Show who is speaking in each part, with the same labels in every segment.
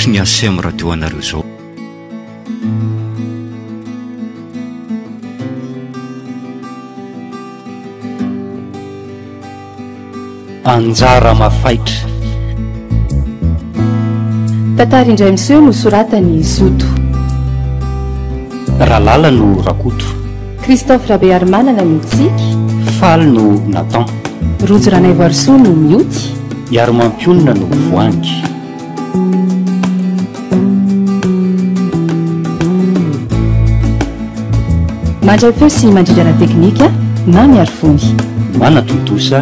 Speaker 1: Natolotry ny ACM Radio anareo izao.
Speaker 2: Anjara mafaitra.
Speaker 3: Tantara indray miseho nosoratan'i Zoto.
Speaker 2: Ralala no Rakoto.
Speaker 3: Christophe Rabearimanana no Tsiky.
Speaker 2: Faly no Nathan.
Speaker 3: Rojo Ranaivoarisoa no Mioty.
Speaker 2: Iarimampionona no Voahangy.
Speaker 3: Mandray feo sy mandrindra ara-teknika na Miarivony.
Speaker 2: Manatontosa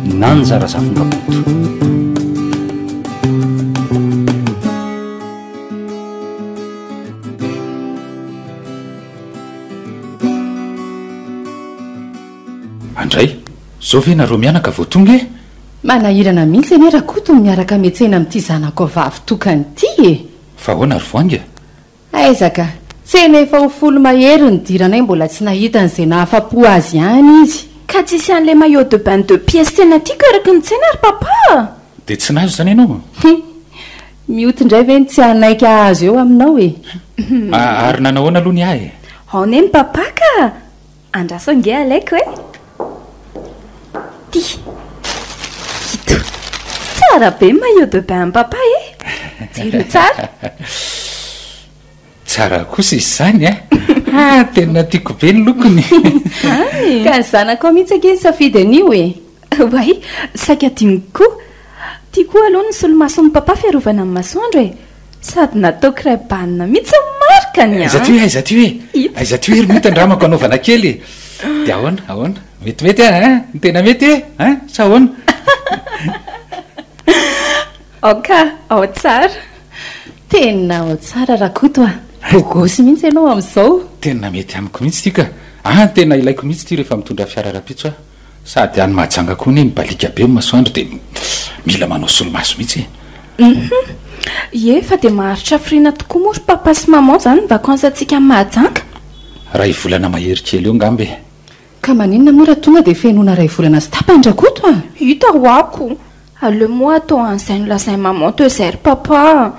Speaker 2: Nanja Razafindrakoto.
Speaker 4: Andray, zao ve nareo mianaka vao tonga e?
Speaker 3: Manahirana mihitsy anie Rakoto ny miaraka miantsena amin'ity zanako vavy tokana ity e!
Speaker 4: Fa ahoana ry Voahangy a?
Speaker 3: Aiza ka! Tsena efa ho folo mahery nidiranay mbola tsy nahita an'izay nahafa-po azy ihany izy.
Speaker 5: Ka tsisy an'ilay maillot de bain deux pièces tena tiako eraky ny tsena ry papa a!
Speaker 4: Dia tsy nahazo izany ianao?
Speaker 3: Hum! Mioty indray ve ny tsy hanaiky hahazo eo aminao e?
Speaker 4: Ary nanahoana aloha ny ahy e?
Speaker 5: Ao anie ny papa ka! Andraso ange alaiko e! Ty! Ito! Tsara be ny maillot de bain an'i papa e! Jereo tsara!
Speaker 4: Tsara kosa izy izany a! Ah, tena tiako be ny lokony!
Speaker 5: Izany e!
Speaker 3: Ka ny zanakao mihitsy ange nisafidy an'io e!
Speaker 5: Oay, saika adinoko koa! Ty koa aloha ny solomason'i papa fiarovana amin'ny masoandro e! Sady nataoko Ray-Ban mihitsy ny marikany an!
Speaker 4: Aiza ty hoe, aiza ty hoe? Aiza ty hoe ry Mioty andramako anaovana kely e! Dia ahoana, ahoana? Metimety an, an? Ny tena mety e? An? Sa ahoana?
Speaker 5: Ao ka, ao tsara.
Speaker 3: Tena ao tsara Rakoto a! Beau gosse mihitsy ianao amin'izao.
Speaker 4: Tena mety amiko mihitsy ity ka! An, tena ilaiko mihitsy ity rehefa mitondra fiara rahampitso aho. Sady any Mahajanga koa anie mibaliaka be ny masoandro dia mila manao solomaso mihitsy e.
Speaker 5: Hum. Ie, fa dia maharitra hafiriana tokoa moa ry papa sy maman izany ny vacances-ntsika any Mahajanga?
Speaker 4: Iray volana mahery kely eo angamba e.
Speaker 3: Ka maninona moa raha tonga dia fenoina iray volana sy tapany Rakoto a?
Speaker 5: Hita ho'a ko. Aleo moa atao an'izay nolazain'i maman teo izay ry papa a.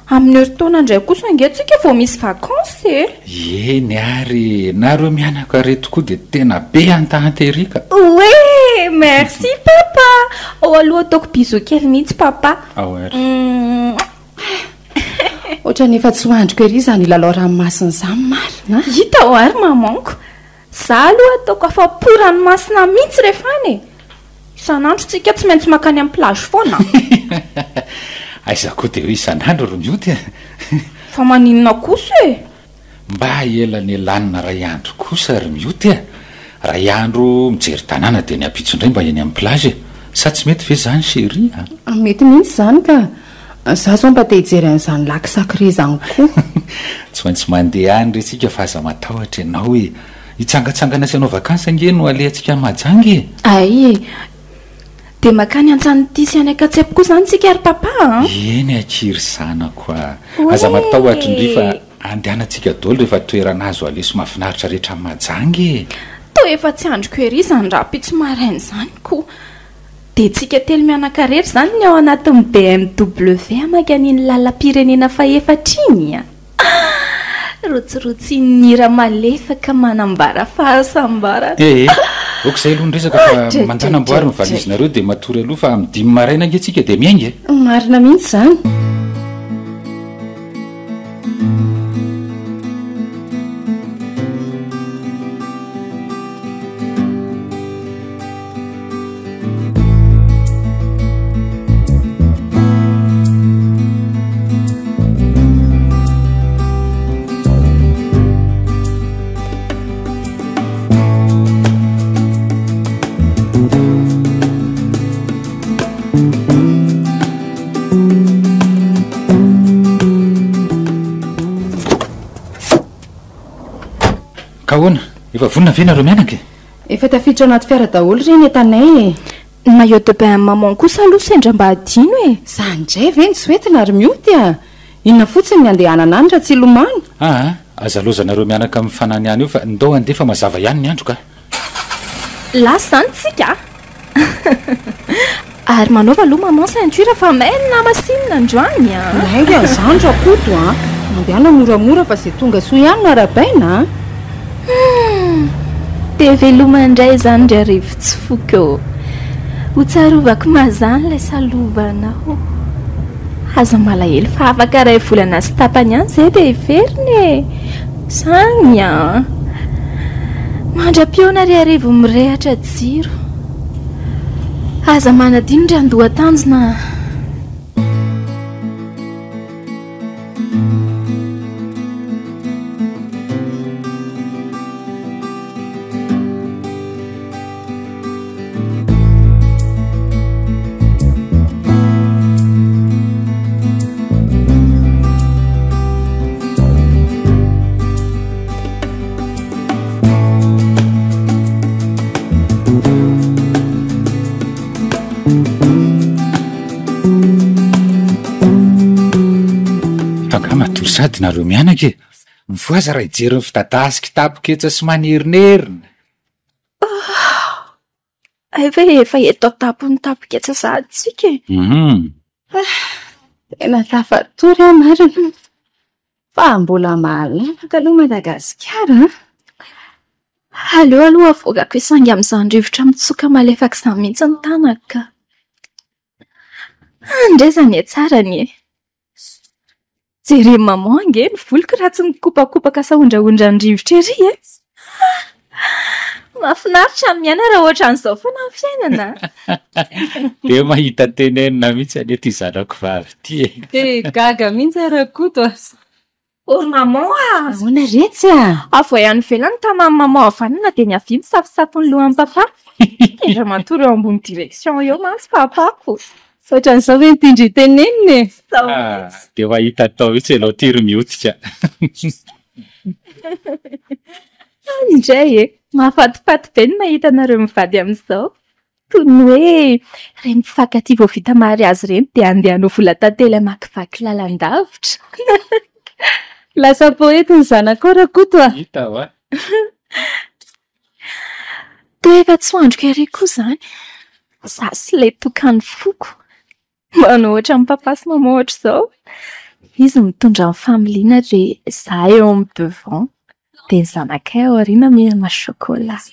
Speaker 5: Amin'ny herintaona indray kosa ange tsika vao misy vacances e!
Speaker 4: Eny ary e! Nareo mianaka reto koa dia tena be hantahanta ery ka!
Speaker 5: Oe! Merci papa! Ao aloha ataoko bisous kely mihitsy papa.
Speaker 4: Ao ary.
Speaker 5: Mouah!
Speaker 3: Ohatran'ny efa tsy ho andriko ery izany hilalao ranomasina izany marina a!
Speaker 5: Hita ao ary maman-ko! Za aloha ataoko afa-po ranomasina mihitsy rehefa any e! Isan'andro tsika tsy maintsy makany amin'ny plage foana an!
Speaker 4: Aiza koa dia hoe isan'andro ry Mioty a!
Speaker 5: Fa maninona kosa e?
Speaker 4: Mba elanelanina ray andro kosa ry Mioty a! Ray andro mijery tanàna dia ny ampitso indray mba eny amin'ny plage e! Sa tsy mety ve izany chérie a?
Speaker 3: Mety mihitsy izany ka! Za zao mba te hijery an'izany lac sacré izany koa.
Speaker 4: Tsy maintsy mandeha any re tsika fa aza matahotra ianao e! Hitsangatsangana sy hanao vakansy ange no alehantsika any Mahajanga e!
Speaker 5: Hay e! Dia makany Antsanitia sy any Ankatsepo koa izany tsika ry Papa a!
Speaker 4: Eny akia ry zanako a! Aza matahotra ndry fa andehanantsika daholo rehefa toerana azo aleha sy mahafinaritra rehetra any Mahajanga e!
Speaker 5: Toa efa tsy andriko ery izany rahampitso maraina izany ko! Dia tsika telo mianaka irery izany ny ao anatin'ny BMW hamaky an'iny lalam-pirenena fahefatra iny a! Rotsirotsian'ny hira malefaka manambara fahasambarana.
Speaker 4: Ee, ok izay aloha ny resaka fa mandàna amboary ny valizinareo dia matory aloha fa amin'ny dimy maraina ange tsika dia miainga e!
Speaker 3: Marina mihitsy izany.
Speaker 4: Ka ahoana? Efa vonona ve nareo mianaka e?
Speaker 3: Efa tafiditra anaty fiara daholo re ny entanay e!
Speaker 5: Ny maillot de bain an'i maman kosa aloha sendra mba adino e!
Speaker 3: Zany indray ve no tsy hoentina ry mioty a! Inona fotsiny ny andehanana any raha tsy hilomano?
Speaker 4: Aa! Aza lozanareo mianaka mifanany any eo fa ndao handeha fa mazava ihany ny andro ka!
Speaker 5: Lasa izany tsika a! Ary manaova aloha maman ceinture fa may ny lamasinina androany a!
Speaker 3: Lainga an'izany Rakoto a! Mandehana moramora fa izay tonga soa ihany no arahabaina a!
Speaker 5: Humm! Dia veloma indray izany ry Arivo tsy foko ô! Ho tsarovako mazàna ilay salovanao. Aza malahelo fa afaka iray volana sy tapany ihany izay dia hiverina e! Zany an! Mandra-pihaona ry Arivo mirehatra jiro. Aza manadino ry Andohatanjona a!
Speaker 4: Fa angaha matory sady nareo mianaka e? Mifohaza raha hijery ny fidadahy sy kitapo ketsa sy manerinerina.
Speaker 5: Hay ve efa eto an-tampon'ny tampon-ketsa sahady tsika e?
Speaker 4: Hum.
Speaker 3: Tena tafatory aho marina. Fa mbola malalaka aloha Madagasikara an!
Speaker 5: Aleo aloha avoakako hisangy amin'izany rivotra mitsoka malefaka izany mihitsy ny tanako ka. Any indray izany hatsarany e! Jeren'i maman ange ny voloko raha tsy mikopakopaka sy ahondrahondran'ny rivotra ery e! Mahafinaritra ny miaina raha ohatran'izao foana ny fiainana
Speaker 4: a! Dia mahita tenenina mihitsy anie ity zanako vavy ity e!
Speaker 3: Dia gaga mihitsy aho Rakoto a!
Speaker 5: Ô ry maman a!
Speaker 3: Ahoana retsy a?
Speaker 5: Avoay any ivelany ny tanan'i maman havanana dia ny havia misafosafo ny lohan'i papa. Sendra matory eo ambony direction eo mantsy papako.
Speaker 3: Ohatran'izao ve ny tian-dry tenenina e?
Speaker 4: Ah, dia mahita atao mihitsy ianao ity ry miotika.
Speaker 5: Any indray e! Mahafatifaty be ny mahita anareo mivady amin'izao. Toy ny hoe ireny mpifankatia vao vita mariazy ireny dia handeha hanao volan-tantely hamakivaky lalan-davitra.
Speaker 3: Lasa poety ny zanakao Rakoto a!
Speaker 4: Hita wa!
Speaker 5: Toa efa tsy ho andriko ery koa izany. Izaho sy ilay tokan'ny foko. Manao ohatran'i papa sy maman ohatr'izao. Izy mitondra ny familiana dia izaho eo amin'ny devant. Dia ny zanakay ao aoriana mihinana chocolat.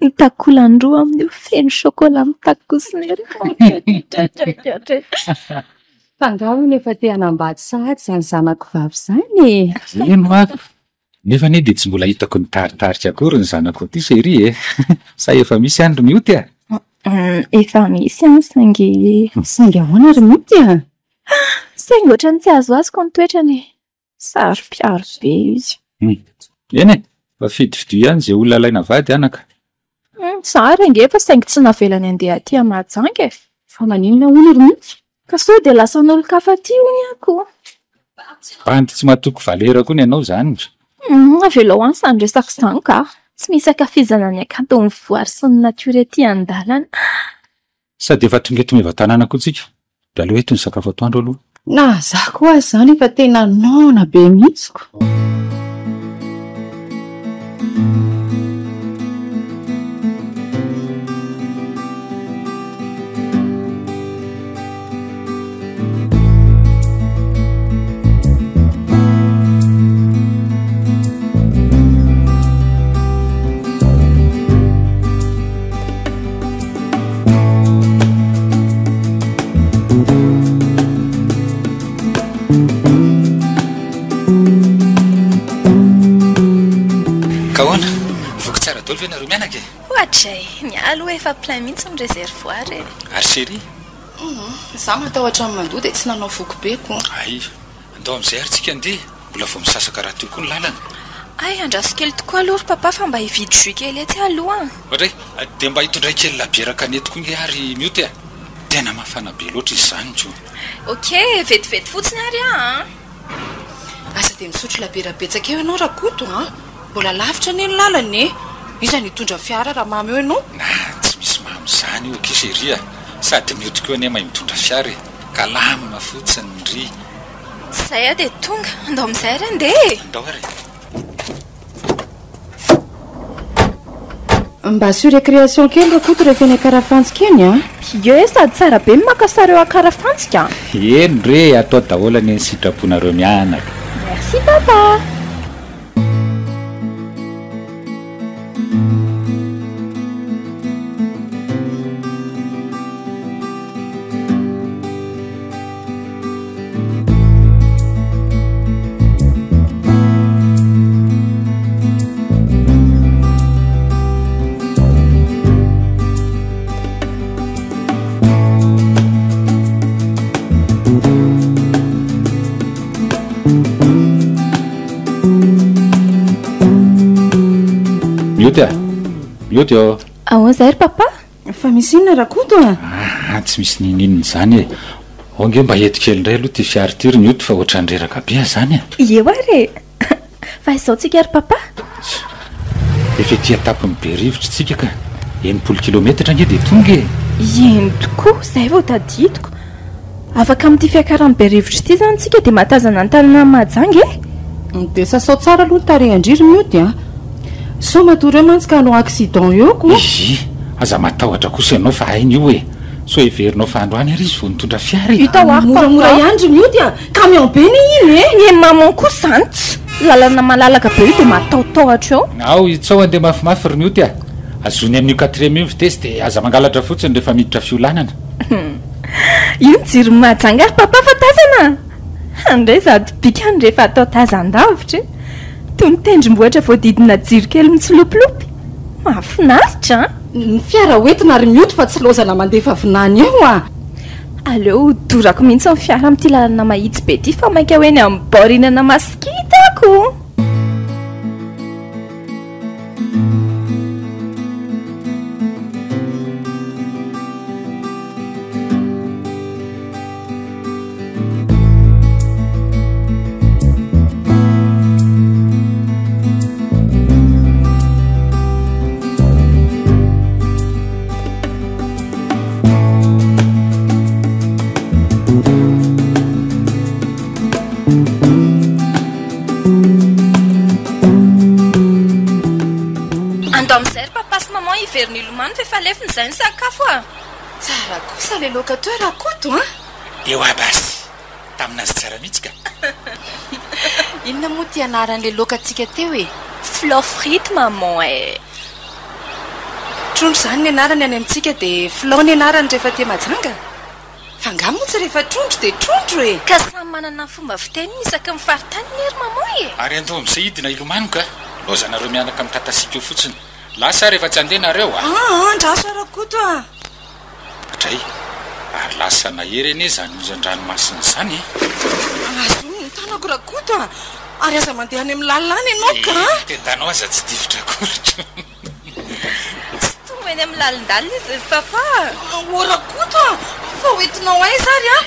Speaker 5: Ny takolany roa amin'io feno chocolat mitakosona ery.
Speaker 3: Fa angaha hono efa te hanambady sahady izany zanako vavy izany e?
Speaker 4: Eny hoa. Nefa anie dia tsy mbola hitako nitaritarika akory ny zanako aty chérie e! Sa efa misy any ry Mioty a?
Speaker 5: Efa misy any saingy.
Speaker 3: Saingy ahoana ry Mioty a?
Speaker 5: Saingy ohatran'ny tsy azoazoko ny toetrany e! Saro-piaro be izy.
Speaker 4: Eny e! Fa fidifidio ihany izay olona alaina vady anaka.
Speaker 5: Za ary ange fa saingy tsy navelany handeha aty Mahajanga e!
Speaker 3: Fa maninona hono ry Mioty?
Speaker 5: Ka sao dia lasan'olon-kafa aty hono aho ko.
Speaker 4: Bandy tsy matoky valera koa ny anao izany.
Speaker 5: Humm avelao any izany resaka izany ka. Tsy misy ankafizana ny hakanton'ny voary sy ny natiora ety an-dalana.
Speaker 4: Sady efa tonga eto Maevatanàna koa tsika dia aleo eto ny sakafo atoandro aloha.
Speaker 3: Na za koa aza izany efa tena noana be mihitsy ko.
Speaker 4: Ka ahoana? Voky tsara daholo ve nareo mianaka e?
Speaker 5: Oadray, ny ahy aloha efa plein mihitsy ny réservoir e.
Speaker 4: Ary chérie?
Speaker 3: Humm, za matahotra ny mandoa dia tsy nanao voky be ko.
Speaker 4: Hay, andao amin'izay ary tsika andeha, mbola vao misasaka rahateo koa ny lalana.
Speaker 5: Hay, andraso kely tokoa aloha ry papa fa mba hividy jus kely etsy aloha an.
Speaker 4: Oadray, dia mba hitondray kely labiera kanety koa nge ary Mioty a! Tena mafana be loatra izy izany ko.
Speaker 5: Ok, vetivety fotsiny ary aho an!
Speaker 3: Aza dia misotro labiera betsaka eo ianao Rakoto an! Mbola lavitra anie ny lalana e! Iza no hitondra fiara raha mamo eo ianao?
Speaker 4: Na tsy misy mamo izany io akia chérie a! Sady mioty koa anie mahay mitondra fiara e! Kalamina fotsiny ndry!
Speaker 5: Izay aho dia tonga, andao amin'izay ary andeha e!
Speaker 4: Andao ary e!
Speaker 3: Mba asio récréation kely Rakoto rehefa eny Ankarafantsika eny a!
Speaker 5: Ie, sady tsara be ny maka sary eo Ankarafantsika a!
Speaker 4: Eny re, atao daholo anie ny sitraponareo mianaka.
Speaker 5: Merci papa!
Speaker 4: Mioty a! Mioty ô!
Speaker 5: Ahoana izay ry papa?
Speaker 3: Fa misy inona Rakoto a?
Speaker 4: Aa tsy misy n'inon'inona izany e! Ao ange mba eto kely indray aloha ity fiara ity ry Mioty fa ohatran'ny reraka be aho izany e!
Speaker 5: Eo ary e! Fa izao tsika ry Papa?
Speaker 4: Efa ety an-tampon'ny Berivotra tsika ka! 60 kilometatra ange dia tonga e!
Speaker 5: Eny tokoa, izay vao tadidiko! Afaka amin'ity fiakaran'i Berivotra ity izany tsika dia mahatazana ny tanànan'i Mahajanga e!
Speaker 3: Dia sasao tsara aloha ny tarehin-dry ry Mioty a! Sao matory eo mantsy ka hanao accident eo ko!
Speaker 4: Hihi! Aza matahotra kosa ianao fa hainy io e! Sao heverinao fa androany ary izy vao nitondra fiara e!
Speaker 5: Hita ho ary
Speaker 3: Papa! Moramora ihany ry Mioty a! Camion be anie iny e!
Speaker 5: Ny maman koa izany tsy! Lalana malalaka be io dia matahotahotra eo!
Speaker 4: Ao, itsao andeha mafimafy ry Mioty a! Azony amin'io quatrième io ny vitesse dia aza mangalatra fotsiny rehefa miditra fiolanana!
Speaker 5: Io ny jiron'i Mahajanga ry Papa fa tazana a! Handray izato bikany rehefa atao tazan-davitra e! Toy ny tendrombohitra voadidina jiro kely mitsilopilopy. Mahafinaritra an!
Speaker 3: Ny fiara hoentina ry mioty fa tsy laozana mandefa vinany eo a!
Speaker 5: Aleo hodorako mihitsy ny fiara amin'ity lalana mahitsy be ity fa mainka ho eny amin'ny bord hihinana masikita ako! Andao amin'izay ry papa sy maman hiverina hilomano fa efa lefiny izay ny sakafo a!
Speaker 3: Tsara kosa le laoka teo Rakoto an!
Speaker 4: Ewa basy! Tamin'azy tsara mihitsy ka!
Speaker 3: Inona moa ty anaran'le laokantsika teo e?
Speaker 5: Filao frite maman eh!
Speaker 3: Trondro izany ny anarany any amintsika dia filao ny anarany rehefa aty Mahajanga? Fa angaha moa tsy rehefa trondro dia trondro e!
Speaker 5: Ka samy manana ny fomba fiteniny isaky ny faritany anie ry maman e!
Speaker 4: Ary andao amin'izay hidina hilomano ka! Laozanareo mianaka mitatasiaka eo fotsiny. Lasa ary efa tsy handeha nareo a!
Speaker 3: Aa andraso aho Rakoto a!
Speaker 4: Dray, ary lasa nahery anie izany onjan-dranomasina izany e!
Speaker 3: Hazomy ny tanako Rakoto a! Ary aza mandeha any amin'ny lalina any ianao ka!
Speaker 4: Ny tendanao aza tsy difotra akory.
Speaker 5: Tsy tonga eny amin'ny lalindalina izy ry papa a!
Speaker 3: Ô Rakoto a! Fa ho entinao aiza ary aho?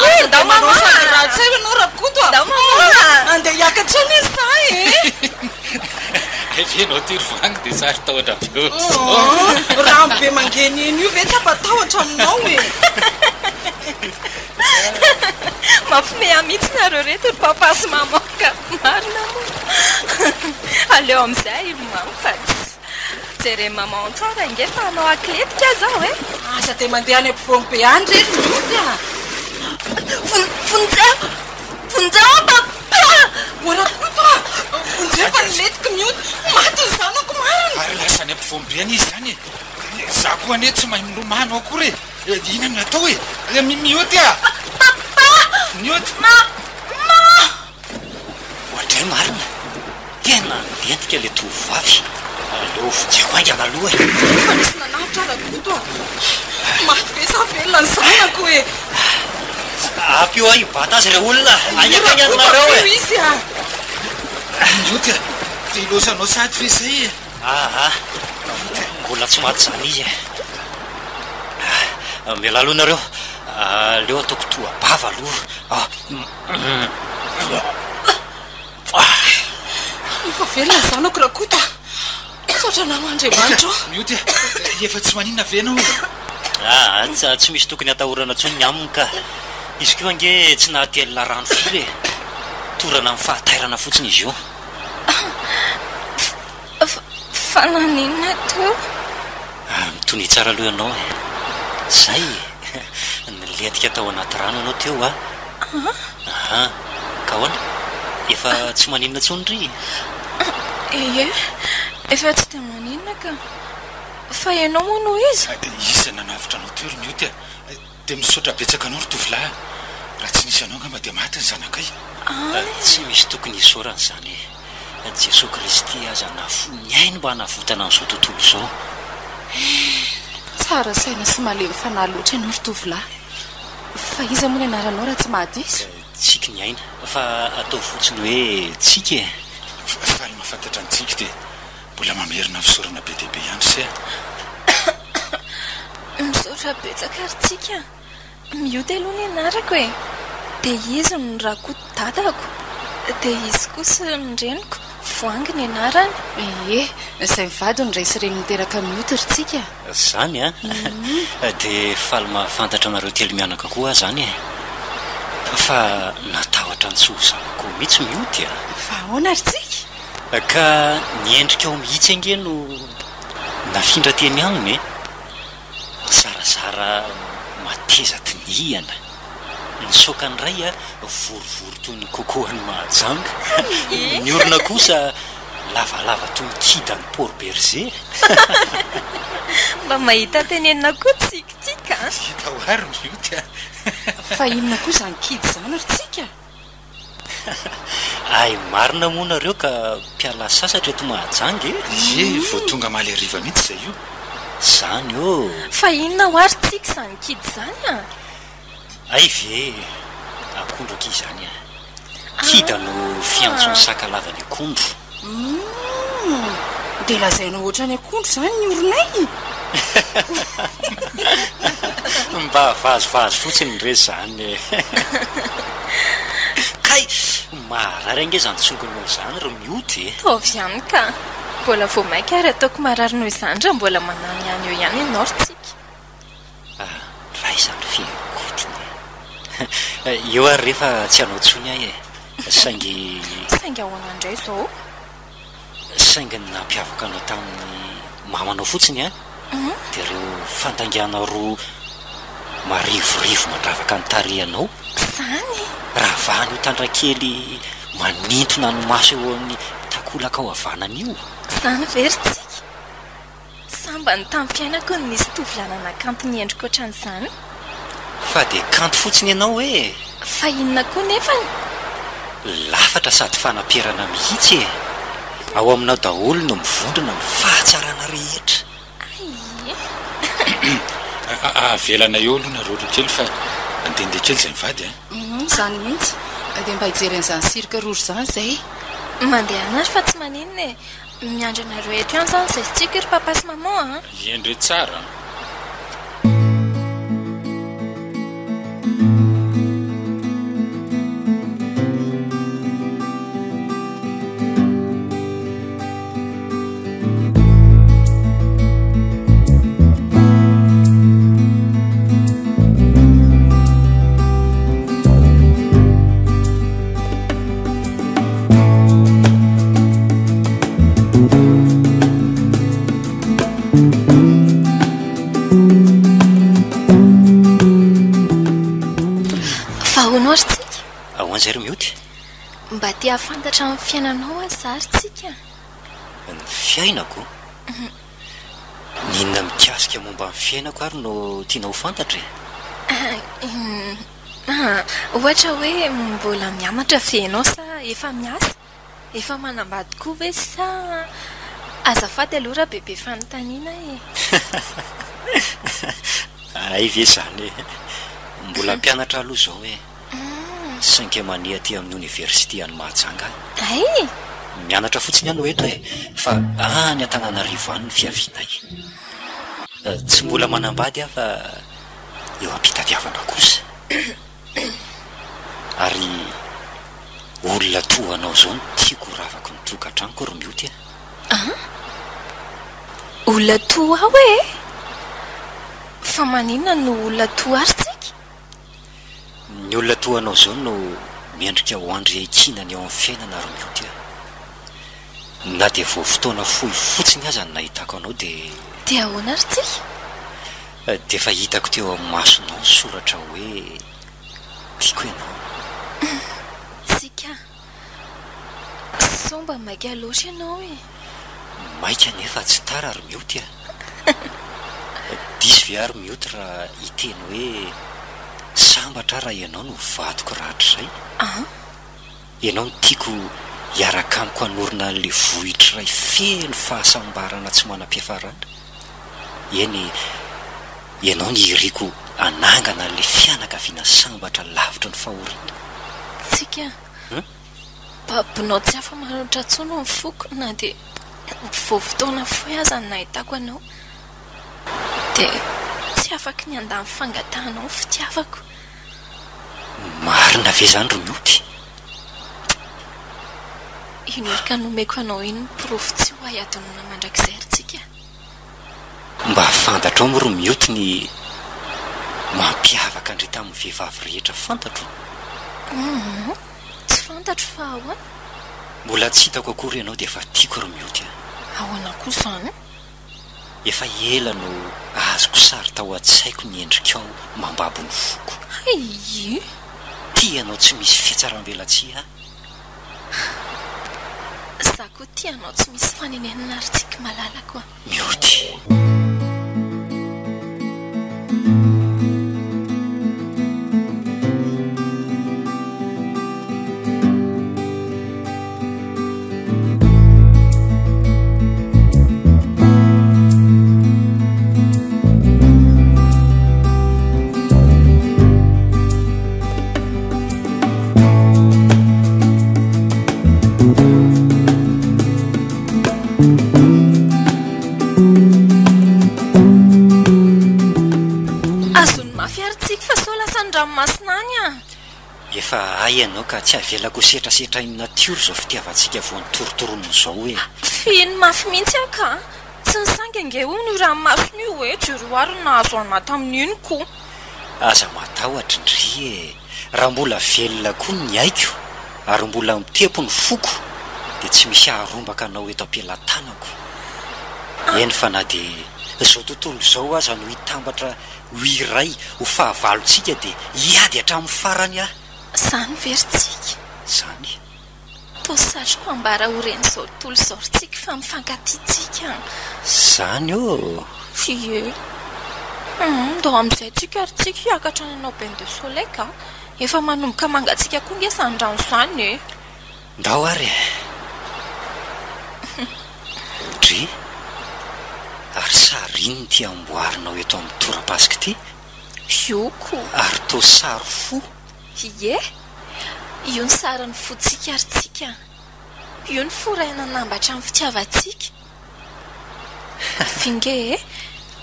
Speaker 3: Aza dia manao sary ratsy eo ianao Rakoto a!
Speaker 5: Ndao mama a!
Speaker 3: Andeha hiakatra anie izaho e!
Speaker 4: Hay ve ianao ity ry Voahangy dia saro-tahotra be ohatr'izao?
Speaker 3: Rano be mangeniheny io ve tsy hampatahotra aminao e?
Speaker 5: Mampiomehy ahy mihitsy nareo ireto ry papa sy maman ka! Marina moa! Aleo amin'izay hilomano fa tsy jeren'i maman tsara ange fa hanao atletika aho izao e!
Speaker 3: Aza dia mandeha any ampovoany be any re ry Mioty a!
Speaker 5: Vonjeo! Vonjeo aho papa!
Speaker 3: O Rakoto a! Vonjeo fa nilentika Mioty! Maty ny zanako marina!
Speaker 4: Ary lasa any ampovoany be any izy izany e! Izaho koa anie tsy mahay milomano akory e! Inona no atao e? Mioty a!
Speaker 5: Papa!
Speaker 4: Mioty!
Speaker 5: Maman!
Speaker 1: Oadray marina! Tena nilentika ilay tovovavy. Aleo vonjeko haingana aloha e!
Speaker 3: Efa nisy nanavotra Rakoto a! Maty ve sa velona ny zanako e?
Speaker 1: Ampio ahy hibata azy ireo olona! Haingankaingana nareo e!
Speaker 3: Ampio izy a!
Speaker 4: Mioty a! Dia ilaozanao sahady ve izay e?
Speaker 1: Aa! Mbola tsy maty izany izy e! Mialà aloha nareo, aleo ataoko toha-bava aloha.
Speaker 3: Efa velona ny zanako Rakoto a! Misaotra anao Andriamanitra ô!
Speaker 4: Mioty a! Efa tsy maninona ve ianao e?
Speaker 1: Aa, tsy misy tokony hatahorana intsony ny aminy ka! Izy koa ange tsy nahatelina rano firy e! Torana amin'ny fahatairana fotsiny izy io.
Speaker 5: Fa naninona teo?
Speaker 1: Tonia tsara aloha ianao e. Zay e! Nilentika tao anaty rano ianao teo a! Aha! Ka ahoana? Efa tsy maninona intsony ry?
Speaker 5: Ie, efa tsy dia maninona ka. Fa ianao moa no iza?
Speaker 4: Iza nanavotra anao teo ry Mioty a? Dia misaotra betsaka anao ry tovolahy a! Raha tsy nisy anao angamba dia maty ny zanakay.
Speaker 1: Tsy misy tokony hisaorana izany e! Jesoa Kristy aza nafoy ny ainy mba hanavotana an'izao tontolo izao.
Speaker 3: Tsara saina sy malemy fanahy loatra ianao ry tovolahy. Fa iza moa ny anaranao raha tsy mahadiso?
Speaker 1: Tsiky ny aina. Fa ataovy fotsiny hoe Tsiky e!
Speaker 4: Faly mahafantatra an'i Tsiky dia mbola mamerina fisaorana be dia be ihany se a!
Speaker 5: Misaotra betsaka ry Tsiky a! Mioty aloha ny anarako e! Dia izy no Rakoto dadako, dia izy kosa ny reniko, Voahangy ny anarany.
Speaker 3: Ie, izay mivady no ray sy reny niteraka Mioty ry Tsiky a!
Speaker 1: Zany an! Dia faly mahafantatra anareo telo mianaka koa aho zany e! Fa natahotra ny tsy ho zanako mihitsy Mioty a!
Speaker 3: Fa ahoana ry Tsiky?
Speaker 1: Ka ny endrikao mihitsy ange no nafindra teny aminy e! Zarazara mateza dinihana. Ny saokany iray vorivory toy ny coco an'i Mahajanga. Ny orona kosa lavalava toy ny kidan'i Port Bergé.
Speaker 5: Mba mahita tenenina koa Tsiky ty ka!
Speaker 4: Hita ho ary mioty a!
Speaker 3: Fa inona koa izany kidy izany ry Tsiky a?
Speaker 1: Hay marina moa nareo ka mpiala sasatra eto Mahajanga e!
Speaker 4: Ie, vao tonga omaly hariva mihitsy izay io.
Speaker 1: Zany ô!
Speaker 5: Fa inona hoa ry Tsiky izany kidy izany a?
Speaker 1: Hay ve e! Akondro akia izany a! Kida no fiantson'ny sakalava ny akondro.
Speaker 3: Humm! Dia lazainao ohatran'ny akondro izany ny orinay?
Speaker 1: Mba vazivazy fotsiny re izany e! Kay! Maharary ange izany tsongonao izany ry Mioty e!
Speaker 5: Ataovy ihany ka! Mbola vao mainka ary ataoko marary noho izany raha mbola mananihany eo ihany ianao ry Tsiky.
Speaker 1: Ray izany fihaikotiny e! Eo ary re fa tsy hanao intsony aho e! Saingy.
Speaker 5: Saingy ahoana indray izao?
Speaker 1: Saingy ny nampiavaka anao tamin'ny mamanao fotsiny an, dia ireo fandaingana roa marivorivo mandravaka ny tarehinao.
Speaker 5: Izany?
Speaker 1: Ravahan'io tandrakely manintona ny maso eo amin'ny takolakao havanana io.
Speaker 5: Izany ve ry Tsiky? Sambany tamin'ny fiainako no nisy tovolahy nanakanto ny endriko ohatran'izany.
Speaker 1: Fa dia kanto fotsiny ianao e!
Speaker 5: Fa inona koa nefany?
Speaker 1: Lafatra sady fanaperana mihitsy e! Ao aminao daholo no mivondrona ny fahatsarana rehetra.
Speaker 5: Ay e!
Speaker 4: Avelanay eo aloha nareo roa kely fa andehandeha kely izay mivady a!
Speaker 3: Izany mihitsy! Andeha mba hijery an'izany cirque rouge izany izay.
Speaker 5: Mandehana ary fa tsy maninona e! Miandry anareo eto ihany zany zay tsiky ry papa sy maman a!
Speaker 4: Hendre tsara an!
Speaker 5: Fa ahoana ry Tsiky?
Speaker 1: Ahoana izay ry Mioty?
Speaker 5: Mba te hahafantatra ny fiainanao aho za ry Tsiky a!
Speaker 1: Ny fiainako? Ny inona mikasika momba ny fiainako ary no tianao ho fantatra e?
Speaker 5: Ah, ohatra hoe mbola mianatra ve ianao sa efa miasa? Efa manambady koa ve sa. Azafady aloha raha bebe fanontaniana e.
Speaker 1: Hay ve izany e. Mbola mpianatra aloha izao e. Cinquième année aty amin'ny oniversite any Mahajanga aho.
Speaker 5: Hay!
Speaker 1: Mianatra fotsiny aho no eto e, fa any Antananarivo any ny fiavianay. Tsy mbola manambady aho fa. eo am-pitadiavana kosa. Ary olona toa anao izao no tiako ho ravako ny tokantranoko ry Mioty a!
Speaker 5: An? Olona toa ahy hoe? Fa maninona no olona toa ahy ry Tsiky?
Speaker 1: Ny olona toa anao izao no mendrika ho andry iankinana eo amin'ny fiainana ry Mioty a! Na dia vao fotoana fohy fotsiny aza no nahitako anao dia.
Speaker 5: Dia ahoana ry Tsiky?
Speaker 1: Dia efa hitako teo amin'ny masonao ny soratra hoe tiako ianao.
Speaker 5: Tsiky a! Sao mba maika loatra ianao e?
Speaker 1: Maika nefa tsy tara ry Mioty a! Diso ve aho ry Mioty raha hiteny hoe sambatra aho raha ianao no vadiko rahatrizay?
Speaker 5: An?
Speaker 1: Ianao no tiako hiaraka amiko hanorina an'ilay vohitra iray feno fahasambarana tsy manam-piafarana. Eny, ianao no iriko hanangana an'ilay fianakaviana sambatra lavitry ny fahoriana.
Speaker 5: Tsiky a! Babonao tsy afa-manoatra intsony ny foko na dia vao fotoana fohy aza no nahitako anao. Dia tsy afaky ny handà ny fangatahanao ny fitiavako.
Speaker 1: Marina ve izany ry Mioty?
Speaker 5: Iny irika nomeko anao iny ny porofo tsy ho hay hadinoina mandrakizay ry Tsiky a!
Speaker 1: Mba fantatrao moa ry Mioty ny mampiavaka an-dry tamin'ny vehivavy rehetra fantatro?
Speaker 5: Humm, tsy fantatro fa ahoana?
Speaker 1: Mbola tsy hitako akory ianao dia efa tiako ry Mioty a!
Speaker 5: Ahoana koa izany?
Speaker 1: Efa ela no azoko sary tao an-tsaiko ny endrikao mambabo ny foko.
Speaker 5: Hay!
Speaker 1: Tia anao tsy misy fihatsaram-belatsihy aho.
Speaker 5: Za koa tia anao tsy misy fanenenana ry Tsiky malalako a.
Speaker 1: Mioty.
Speaker 5: Azony mafy ary Tsiky fa sao lasan'ny ranomasina any ah.
Speaker 1: Efa hay ianao ka tsy avelako ho setrasetrain'ny natiora izao fitiavantsika vao nitorotoronina izao e!
Speaker 5: Fihiny mafy mihitsy aho ka! Tsy nisangy ange hono io ranomasina io e! Jereo ary ny nahazo anà tamin'iny ko!
Speaker 1: Aza matahotra ndry e! Raha mbola velona koa ny aiko ary mbola mitepo ny foko dia tsy misy haharombaka anao eto am-pelatanako. Eny fa na dia izao tontolo izao aza no hitambatra Ho iray, ho fahavalontsika dia hiady hatramin'ny farany aho.
Speaker 5: Izany ve ry Tsiky?
Speaker 1: Izany.
Speaker 5: Toa satriko hambara ho ren'izao tontolo izao ry Tsiky fa mifankatia tsika an.
Speaker 1: Izany ô!
Speaker 5: Ie. Hum, ndao amin'izay tsika ry Tsiky hiakatra any hanao bain de soleil ka. Efa manomboka mangatsiaka koa nge izany rano izany e.
Speaker 1: Ndao ary e! Dry, ary sary inona ity amboarinao eto amin'ny torapasika ity?
Speaker 5: Io ko!
Speaker 1: Ary toa sary fo?
Speaker 5: Ie! Io ny sarin'ny fontsika ry Tsika a! Io ny fo iray nanambatra ny fitiavantsika. Finge e!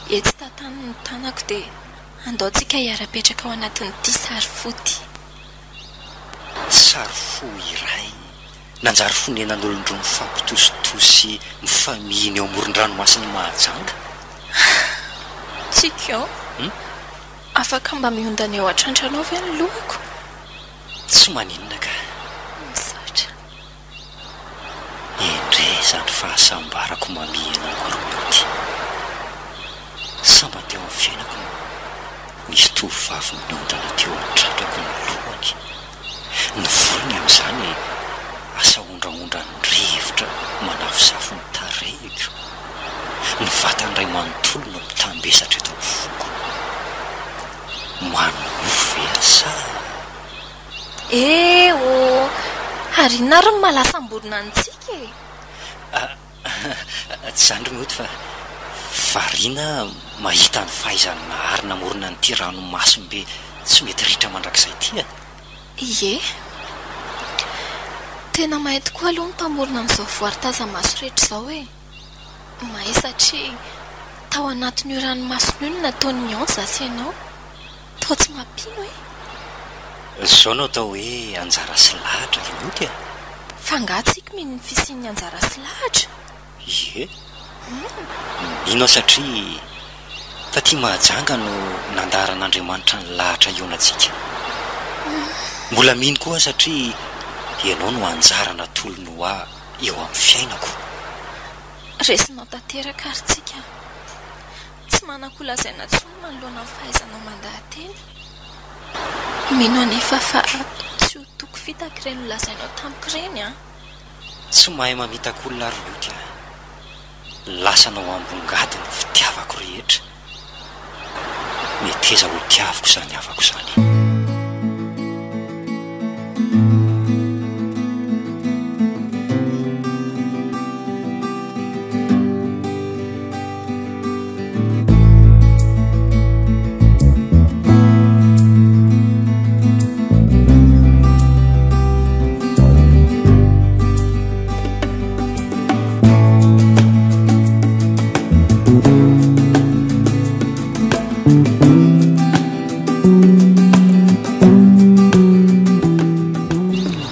Speaker 5: Etsy tantano ny tanako dia andao tsika hiara-petraka ao anatin'ity sary fo ity.
Speaker 1: Sary fo iray nanjary fonenan'olon-droa mifampitositosy mifamihina eo amoron-dranomasin'i Mahajanga.
Speaker 5: Tsiky ô! Afaka mba miondana eo an-trandranao ve ny lohako?
Speaker 1: Tsy maninona ka.
Speaker 5: Misaotra.
Speaker 1: Endrey izany fahasambarako mamihina anao ry Mioty. Sambany teo amin'ny fiainako no nisy tovovavy niondana teo an-tratrako ny lohany. Ny volony amin'izany asa hondrahondran'ny rivotra manafosafo ny tarehiko. Ny vatany iray manontolo no mitambesatra eto amin'ny foko. Manonofy ve aho sa.
Speaker 5: Eh oh! Ary inona ary no maha lasa-mborona antsika e?
Speaker 1: Tsy izany ry Mioty fa variana mahita ny fahaizan'ny Nahary namorona an'ity ranomasimbe tsy mety ritra mandrakizay ity e!
Speaker 5: Ie. Tena mahay tokoa aloha ny mpamorona an'izao voary taza-maso rehetra izao e! Mahay satria tao anatin'io ranomasina io no nataony ny antsa sy ianao. Toa tsy mampino e!
Speaker 1: Izao no atao hoe anjara sy lahatra ry Mioty a!
Speaker 5: Fa angaha tsika mino ny fisian'ny anjara sy lahatra?
Speaker 1: Ie. Mino aho satria taty Mahajanga no nandaharan'Andriamanitra ny lahatra hihaonantsika. Mbola mino koa aho satria ianao no anjara natolony ho ahy eo amin'ny fiainako.
Speaker 5: Resinao tanteraka ary tsika. Tsy. manan-ko lazaina intsony manoloana ny fahaizanao mandaha-teny. Mino anefa fa tsy ho toko fitaka ireny nolazainao tamiko ireny an!
Speaker 1: Tsy mahay mamitaka olona ry Loky a! Lasanao ambongady ny fitiavako rehetra. Meteza ho tiaviko izany havako izany.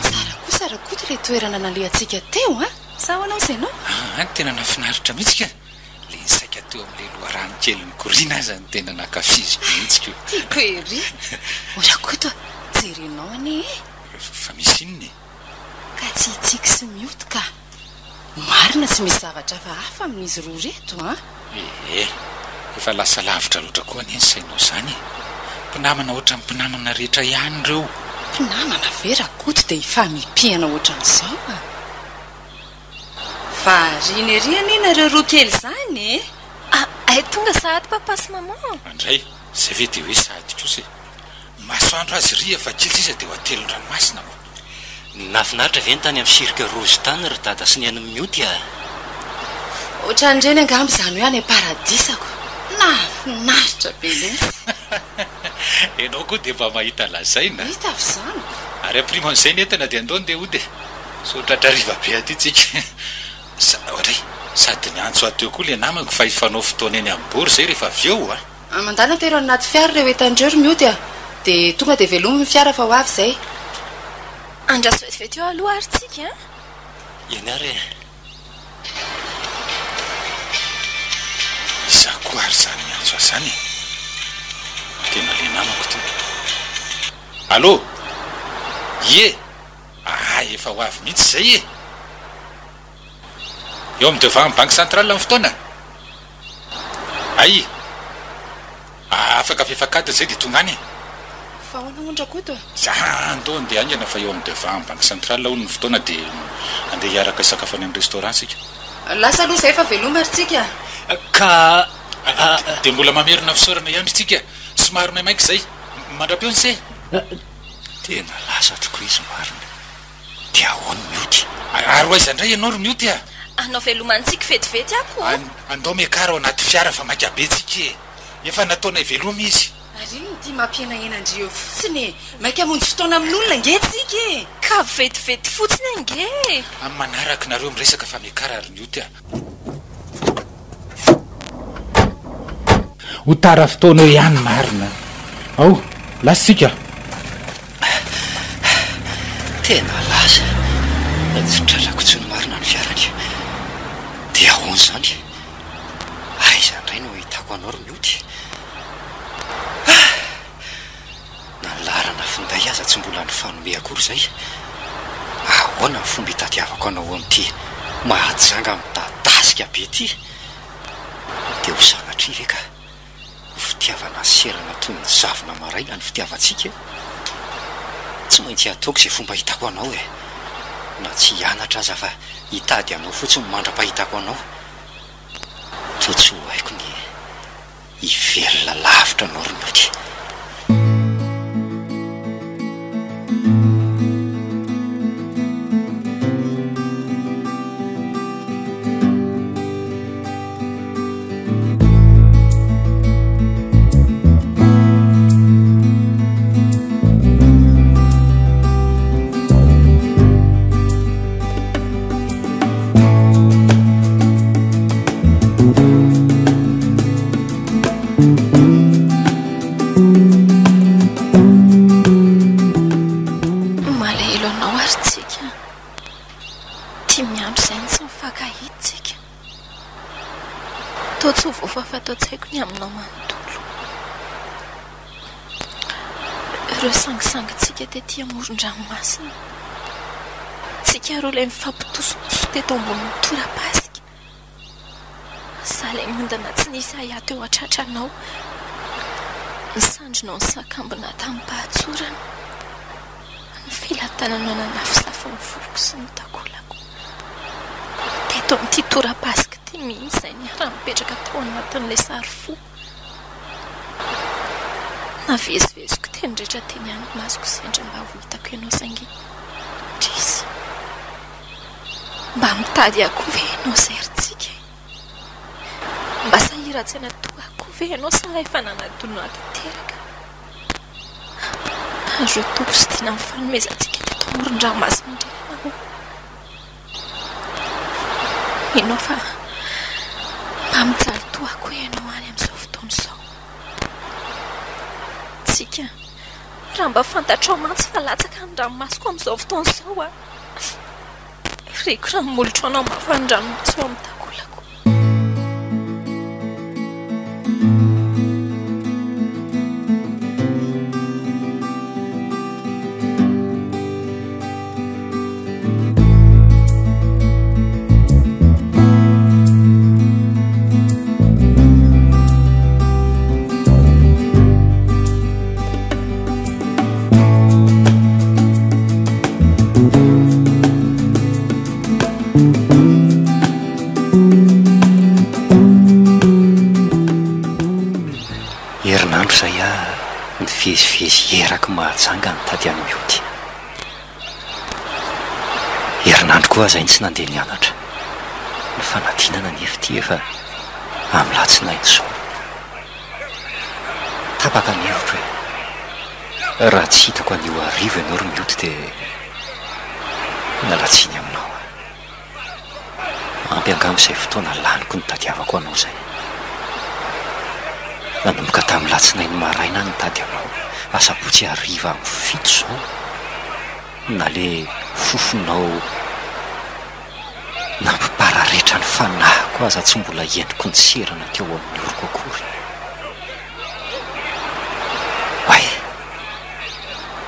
Speaker 3: Tsara kosa Rakoto ilay toerana nalehantsika teo an! Sa ahoana hozy ianao?
Speaker 4: Aa, tena nahafinaritra mihitsy ka! Ilay nisaika teo amin'ilay loharano kely nikoriana aza no tena nankafiziko mihitsy ko!
Speaker 3: Tiako ery! O Rakoto a! Jerenao anie e!
Speaker 4: Fa misy inona e?
Speaker 3: Ka tsy i Tsiky sy Mioty ka! Marina tsy misy zavatra hafahafa amin'izy roa ireto an!
Speaker 4: Ee, efa lasa lavitra loatra koa anie ny sainao izany e! Mpinamana ohatran'ny mpinamana rehetra ihany ireo.
Speaker 3: Mpinamana ve Rakoto dia hifamipihana ohatran'izao a! Variana ery anie nareo roa kely izany e!
Speaker 5: Hay tonga sahady papa sy maman!
Speaker 4: Andray, izay ve dia hoe sahady kosa e! Masoandro azy ry efa kely sisa dia ho atelin'ny ranomasina ko!
Speaker 1: Nahafinaritra ve ny tany amin'ny cirque rouge tany ry dada sy neny mioty a!
Speaker 3: Ohatran'ireny angamba izany hoe any am-paradisako! Nahafinaritra be mihitsy!
Speaker 4: Ianao koa dia mba mahita lazaina!
Speaker 3: Hita avy izany ko!
Speaker 4: Ary ampirimo an'izay ny entana dia andao ndeha hody e! Sao tratra hariva be aty tsika! Sa, oadray! Sady niantso ahy teo koa ilay namako fa hifanao fotoana eny amin'ny bord izay rehefa avy eo a!
Speaker 3: Mandàna atero any anaty fiara ireo entana ireo ry Mioty a! Dia tonga dia velomy ny fiara fa ho avy izay.
Speaker 5: Andraso vetivety eo aloha ary tsika a!
Speaker 1: Eny ary e!
Speaker 4: Iza koa ary izany miantso ahy izany e? Tena ilay namako ity. Allô! Ie! Aa efa ho avy mihitsy izay e! Eo amin'ny devant banque centrale ny fotoana? Hay! Afaka fefak'adiny izay dia tonga any e!
Speaker 3: Fa ahoana hono Rakoto a?
Speaker 4: Za andao andeha haingana fa eo amin'ny devant banque centrale hono ny fotoana dia andeha hiaraka hisakafo any amin'ny restaurant tsika.
Speaker 3: Lasa aloha izay fa veloma ry tsika
Speaker 1: a! Ka.
Speaker 4: Dia mbola mamerina fisaorana ihany ry tsika, somary maimaika izay. Mandra-peo ny se!
Speaker 1: Tena lasa tokoa izy marina. Dia ahoana Mioty?
Speaker 4: Ary ho aiza indray ianao ry Mioty a?
Speaker 5: Hanao veloma an'i Tsiky vetivety ako o!
Speaker 4: Andao miakara ao anaty fiara fa maika be tsika e! Efa nataonay veloma izy.
Speaker 3: Ary inona ity mampihenahena an-dry eo fotsiny e? Maika hamonjy fotoana amin'olona ange tsika e!
Speaker 5: Ka vetivety fotsiny ange e!
Speaker 4: Amin'ny manaraka nareo miresaka fa miakara ry Mioty a! Ho tara fotoana eo ihany marina. Ao, lasa isika.
Speaker 1: Tena lasa. Tsy tratrako intsony marina ny fiarany. Dia ahoana izany? Aiza indray no ahitako anao ry Mioty? Ah! Na ny laharana finday aza tsy mbola nifanome akory izay. Ahoana ny fomba hitadiavako anao amin'ity Mahajanga midadasika be ity? Dia ho sanatria ve ka ho fitiavana serana toy ny zavona maraina ny fitiavantsika e? Tsy maintsy hataoko izay fomba ahitako anao e! Na tsy hianatra aza fa hitady anao fotsiny mandra-pahitako anao. Toa tsy ho haiko ny Hivelona lavitra anao ry Mioty.
Speaker 5: Malahelo anao ary tsika. Dimy andro izay no tsy nifankahita tsika. Toa tsy ho voafafa ato an-tsaiko ny aminao manontolo. Ireo sangisangintsika tety amoron-dranomasina. Tsika roa ilay nifampitositoso teto ambonin'ny torapasika. Izaho ilay niondana tsy nisy ahiahy teo an-tratranao. Ny sandrinao nisakambina tamim-pahatsorana. Ny felatananao nanafosafo ny voloko sy ny takolako. Teto amin'ity torapasika ity mihitsy izahay niara-nipetraka tao anatin'ilay sary fo. Naveziveziko teny rehetra teny ihany ny masoko sendra mba ho hitako ianao saingy indrisy. Mba mitady ahy koa ve ianao izay ry Tsiky e? Mba sahiran-tsaina toa ahy koa ve ianao sa efa nanadino ahy tanteraka? Ary ireo toky sy dina nifanomezantsika teto amoron-dranomasina indray nahoana? Mino aho fa mba mijaly toa ahy koa ianao any amin'izao fotoana izao. Tsiky a! Raha mba fantatrao mantsy fa latsaka ny ranomasoko amin'izao fotoana izao a! Reko raha ny molotro hanamafy ny ranomaso ao amin'ny takolako.
Speaker 1: Herinandro izay aho nivezivezy eraky Mahajanga nitady an'i Mioty. Herinandro koa aho izay no tsy nandeha nianatra. Ny fanadinana anefa ity efa amin'ny latsinainy izao. Tapaka ny hevitro e. Raha tsy hitako anio hariva ianao ry Mioty dia miala tsiny aminao aho. Ampy angamba izay fotoana laniko nitadiavako anao izay. Nanomboka tamin'ny latsinainy maraina aho nitady anao, asabotsy hariva amin'ny fito izao, na le fofonao nampipararetra ny fanahiko aza tsy mbola henoko niserana teo amin'ny oroko akory. Oay!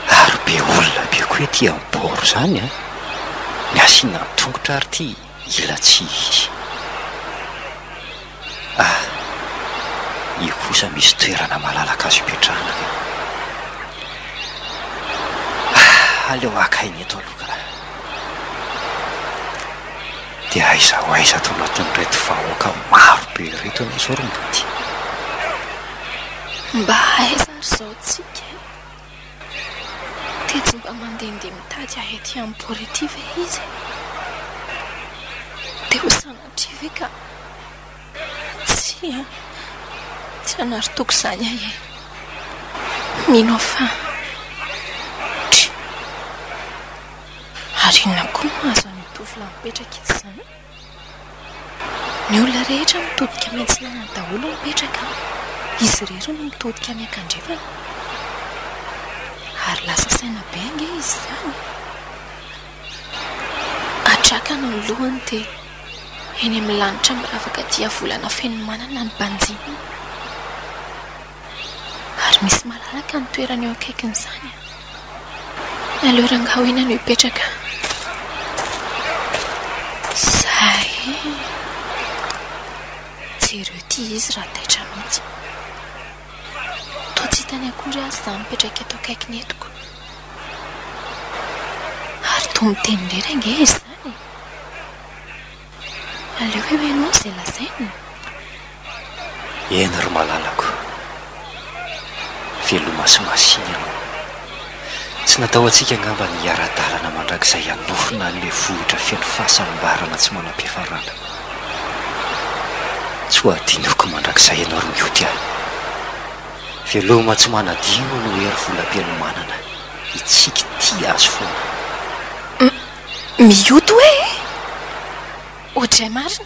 Speaker 1: Ary be olona be koa ety amin'ny port izany an! Ny asiana ny tongotra ary ity ila tsy izy. Ah! Io kosa misy toerana malalaka azo ipetrahana ka. Ah! Aleo haka aina eto aloha ka. Dia aiza ho aiza ato anatin'ireto vahoaka maro be ireto ianao izao ry Mody?
Speaker 5: Mba aiza ary izao tsika e? Dia tsy mba mandehandeha mitady ahy ety amin'ny port ety ve izy e? Dia ho sanatria ve ka. Tsia, tsy hanary toky izany aho e. Mino aho fa. Try. Ary inona koa no mahazo an'io tovolahy mipetraka etsy izany? Ny olona rehetra mitodika miantsinanana daholo mipetraka an! Izy irery no mitodika miankandrefana. Ary lasa saina be ange izy izany e! Atrakany ny lohany dia eny amin'ny lanitra miravaka diavolana fenomanana ny banjininy. Ary misy malalaka ny toerana eo akaikin'izany an! Aleo rangahy ho eny no hipetraka an! Zay e! Jereo ity izy raha taitra mihitsy. Toa tsy hitany akory aza izaho mipetraka eto akaikiny eto ko. Ary toa miteny irery ange izy izany e! Aleo eo ianao izay lazainy e!
Speaker 1: Eny ry malalako, veloma sy masina ianao. Tsy natao antsika angamba ny hiara-dalana mandrakizay hanorina an'ilay vohitra feno fahasambarana tsy manam-piafarana. Tsy ho adinoko mandrakizay ianao ry Mioty a! Veloma tsy manadino no hery volam-piomanana, i Tsiky tia azy foana.
Speaker 5: Mioty hoe e! Oadray marina!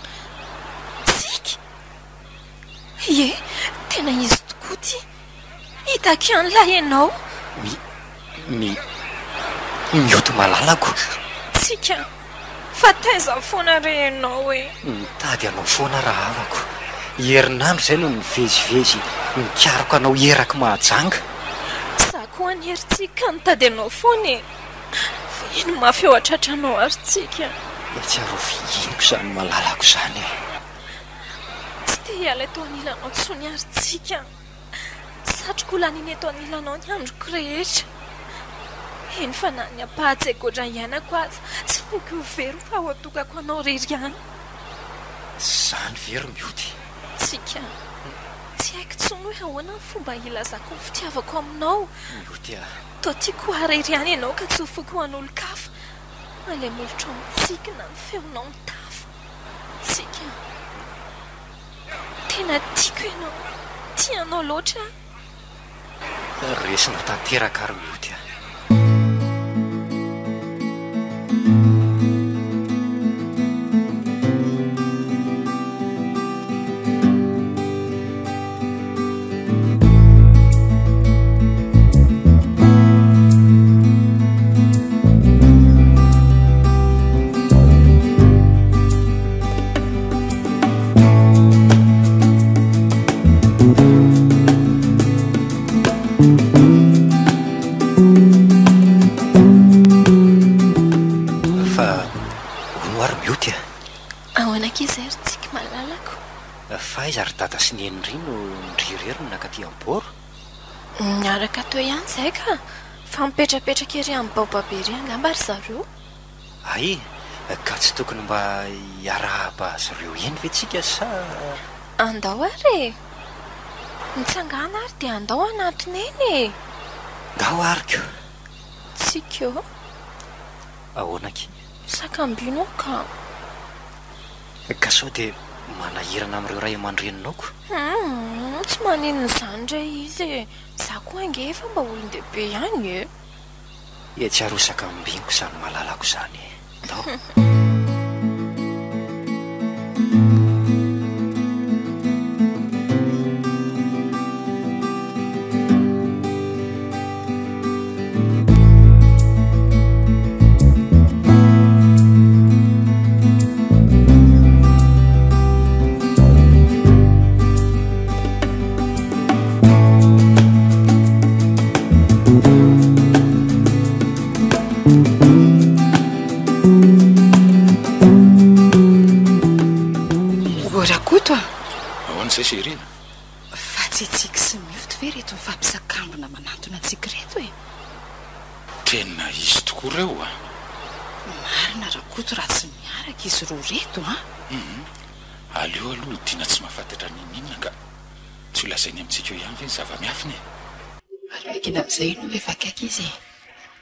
Speaker 5: Tsiky! Ie, tena izy tokoa ity! Hitako ihany lahy ianao!
Speaker 1: Mi, mi, mioty malalako!
Speaker 5: Tsiky a! Fa taiza foana re ianao e?
Speaker 1: Nitady anao foana rahavako. Herinandro izay no nivezivezy nikaroka anao eraky Mahajanga.
Speaker 5: Za koa anie ry Tsiky ka nitady anao foana e! Fihino mafy eo an-tratranao ary Tsiky a!
Speaker 1: Dia tsy ary ho fihiniko izany malalako izany e!
Speaker 5: te hiala eto anilanao intsony ary Tsiky a! Satriko ho laniana eto anilanao ny androko rehetra. Eny fa na ny ampahan-tsegodra iainako aza, tsy foiko ho very fa ho atokako anao irery ihany.
Speaker 1: Izany ve ry Mioty?
Speaker 5: Tsiky a! Tsy haiko intsony hoe ahoana ny fomba hilazako ny fitiavako aminao.
Speaker 1: Mioty a!
Speaker 5: Toa tiako ho ahy irery ihany ianao ka tsy ho foiko ho an'olon-kafa. Na ilay molotrao mitsiky na ny feonao mitafa. Tsiky a! Tena tiako ianao, tia anao loatra aho.
Speaker 1: Resinao tanteraka ary Mioty a! Fa hono ary Mioty a!
Speaker 5: Ahoana akia izay ry Tsiky malalako?
Speaker 1: Fa aiza ry dada sy neny ry no ndry irery no nankaty amin'ny bord?
Speaker 5: Niaraka teo ihany izahay ka! Fa mipetrapetraka ery amin'ny baobab ery angamba ry zareo.
Speaker 1: Hay, ka tsy tokony mba hiarahaba azy ireo eny ve tsika sa.
Speaker 5: Andao ary e! Mitsangàna ary dia andao hanatona eny e!
Speaker 1: Ndao ary ko!
Speaker 5: Tsiky ô!
Speaker 1: Ahoana akia?
Speaker 5: Sakambino aho ka!
Speaker 1: Ka sao dia manahirana amin'ireo ray aman-dreninao ko?
Speaker 5: Humm, tsy maninona izany re izy e! Za koa ange efa mba olon-dehibe ihany e!
Speaker 1: Etsy arosaka ambiniko izany malalako izany e! Ndao.
Speaker 3: O Rakoto a!
Speaker 4: Ahoana izay chérie?
Speaker 3: Fa tsy i Tsiky sy Mioty ve ireto mifampisakambina manantona antsika ireto e?
Speaker 4: Tena izy tokoa ireo a!
Speaker 3: Marina Rakoto raha tsy miaraka izy roa ireto a!
Speaker 4: Hum, aleo aloha hodiana tsy mahafantatra n'inon'inona ka. Tsy ho lazainy amintsika eo ihany ve ny zava-miafina e?
Speaker 3: Ary mangina amin'izay ianao efa akaiky izy e.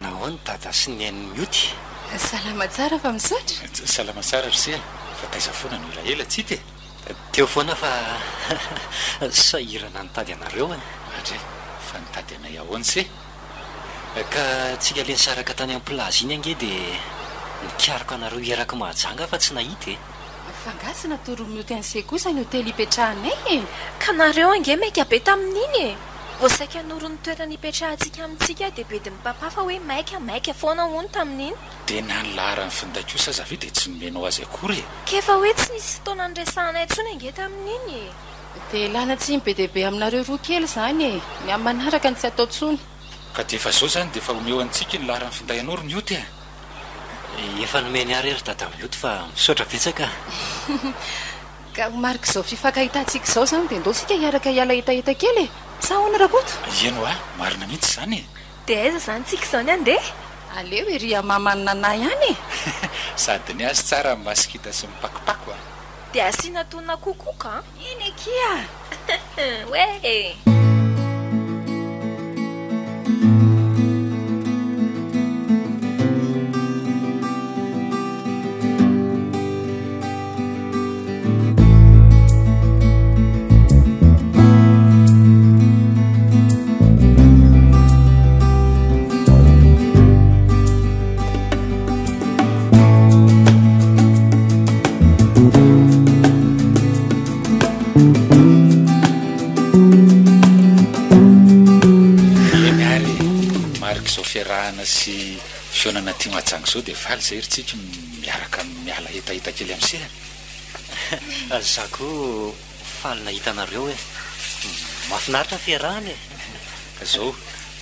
Speaker 1: Nahoana Dada sy Neny mioty?
Speaker 3: Salama tsara fa misaotra.
Speaker 4: Salama tsara ry se a! Fa taiza foana no elaela tsy hita e?
Speaker 1: Teo foana fa sahirana nitady anareo e!
Speaker 4: Adray, fa nitady anay ahoana se?
Speaker 1: Ka tsika le nisaraka tany am plage iny ange dia nikaroka anareo eraky Mahajanga aho fa tsy nahita e!
Speaker 3: Fa nga tsy natoron'i Mioty an'se kosa ny hotely ipetrahanay e!
Speaker 5: Ka nareo ange maika be tamin'iny e! Vao saika hanoro ny toerana ipetrahantsika amintsika aho dia bedin'i Papa fa hoe maika maika foana hono tamin'iny.
Speaker 4: Dia na ny laharan'ny finday kosa aza ve dia tsy nomenao azy akory e!
Speaker 5: Ka efa hoe tsy nisy fotoana niresahanay intsony ange tamin'iny e!
Speaker 3: Dia ilana tsiny be dia be aminareo roa kely izany e! Ny amin'ny manaraka no tsy atao intsony.
Speaker 4: Ka dia efa izao izany dia efa omeo an'i Tsiky ny laharan'ny finday anao ry Mioty a!
Speaker 1: Efa nomeny ahy re ry Dada Mioty fa misaotra betsaka a!
Speaker 3: Ka ho marik'izao fifankahitantsika izao izany dia ndao tsika hiaraka hiala hetaheta kely e! Sa ahoana Rakoto?
Speaker 4: Eny hoa, marina mihitsy izany e!
Speaker 5: Dia aiza izany tsika izao ny handeha?
Speaker 3: Aleo ery hamaman'i Nana ihany e!
Speaker 4: Sady ny azy tsara ny masikita sy ny pakopako a!
Speaker 5: Dia asiana tonona kokoa ka!
Speaker 3: Eny akia!
Speaker 5: Oe!
Speaker 4: Eny ary e! Marik'izao fiarahana sy fihaonana aty Mahajanga izao dia faly izay ry Tsiky miaraka miala hetaheta kely amin'ny sehatra.
Speaker 1: Za koa faly nahita anareo e! Mahafinaritra ny fiarahana e!
Speaker 4: Ka izao,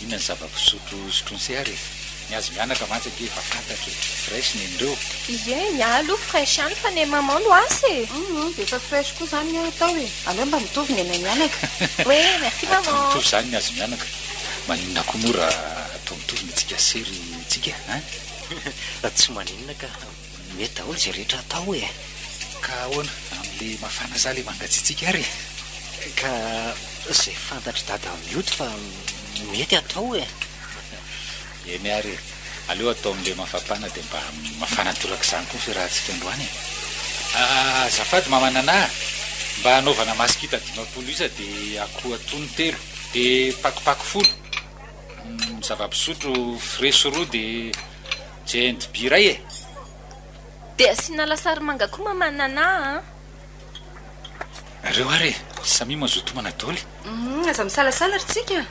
Speaker 4: inona ny zava-pisotro sotroin'i se ary e? Ny azy mianaka mantsy ange efa fantatro e! Fraîche nen'ireo.
Speaker 5: Ie, ny ahy aloha fraîche ihany fa ny an'i maman no asa e!
Speaker 3: Hum, dia efa fraîche koa izany ny ahy atao e! Aleo mba mitovy ny anay mianaka.
Speaker 5: Hoe, merci
Speaker 4: Atao
Speaker 5: maman!
Speaker 4: mitovy izany ny azy mianaka. Maninona koa moa raha atao mitovy ny antsika se ry Tsika an?
Speaker 1: Tsy maninona ka! Mety daholo izay rehetra atao e!
Speaker 4: Ka ahoana, amin'le mafana sa le mangatsiatsiaka ary e?
Speaker 1: Ka izay fantatr'i Dada mioty fa mety atao e!
Speaker 4: Eny ary e! Aleo atao amin'le mafapana dia mba mafana torak'izany koa ny fiarahantsika androany e! Azafady Mama Nana a! Mba hanaovana masikita 50 isa dia akoho atono telo, dia pakopako folo, zava-pisotro fresh roa dia J&B iray e!
Speaker 5: Dia asiana lasary manga koa Mama Nana a!
Speaker 4: Reo ary e! Samia mazoto homana doly.
Speaker 3: Humm aza misalasala ry tsika a!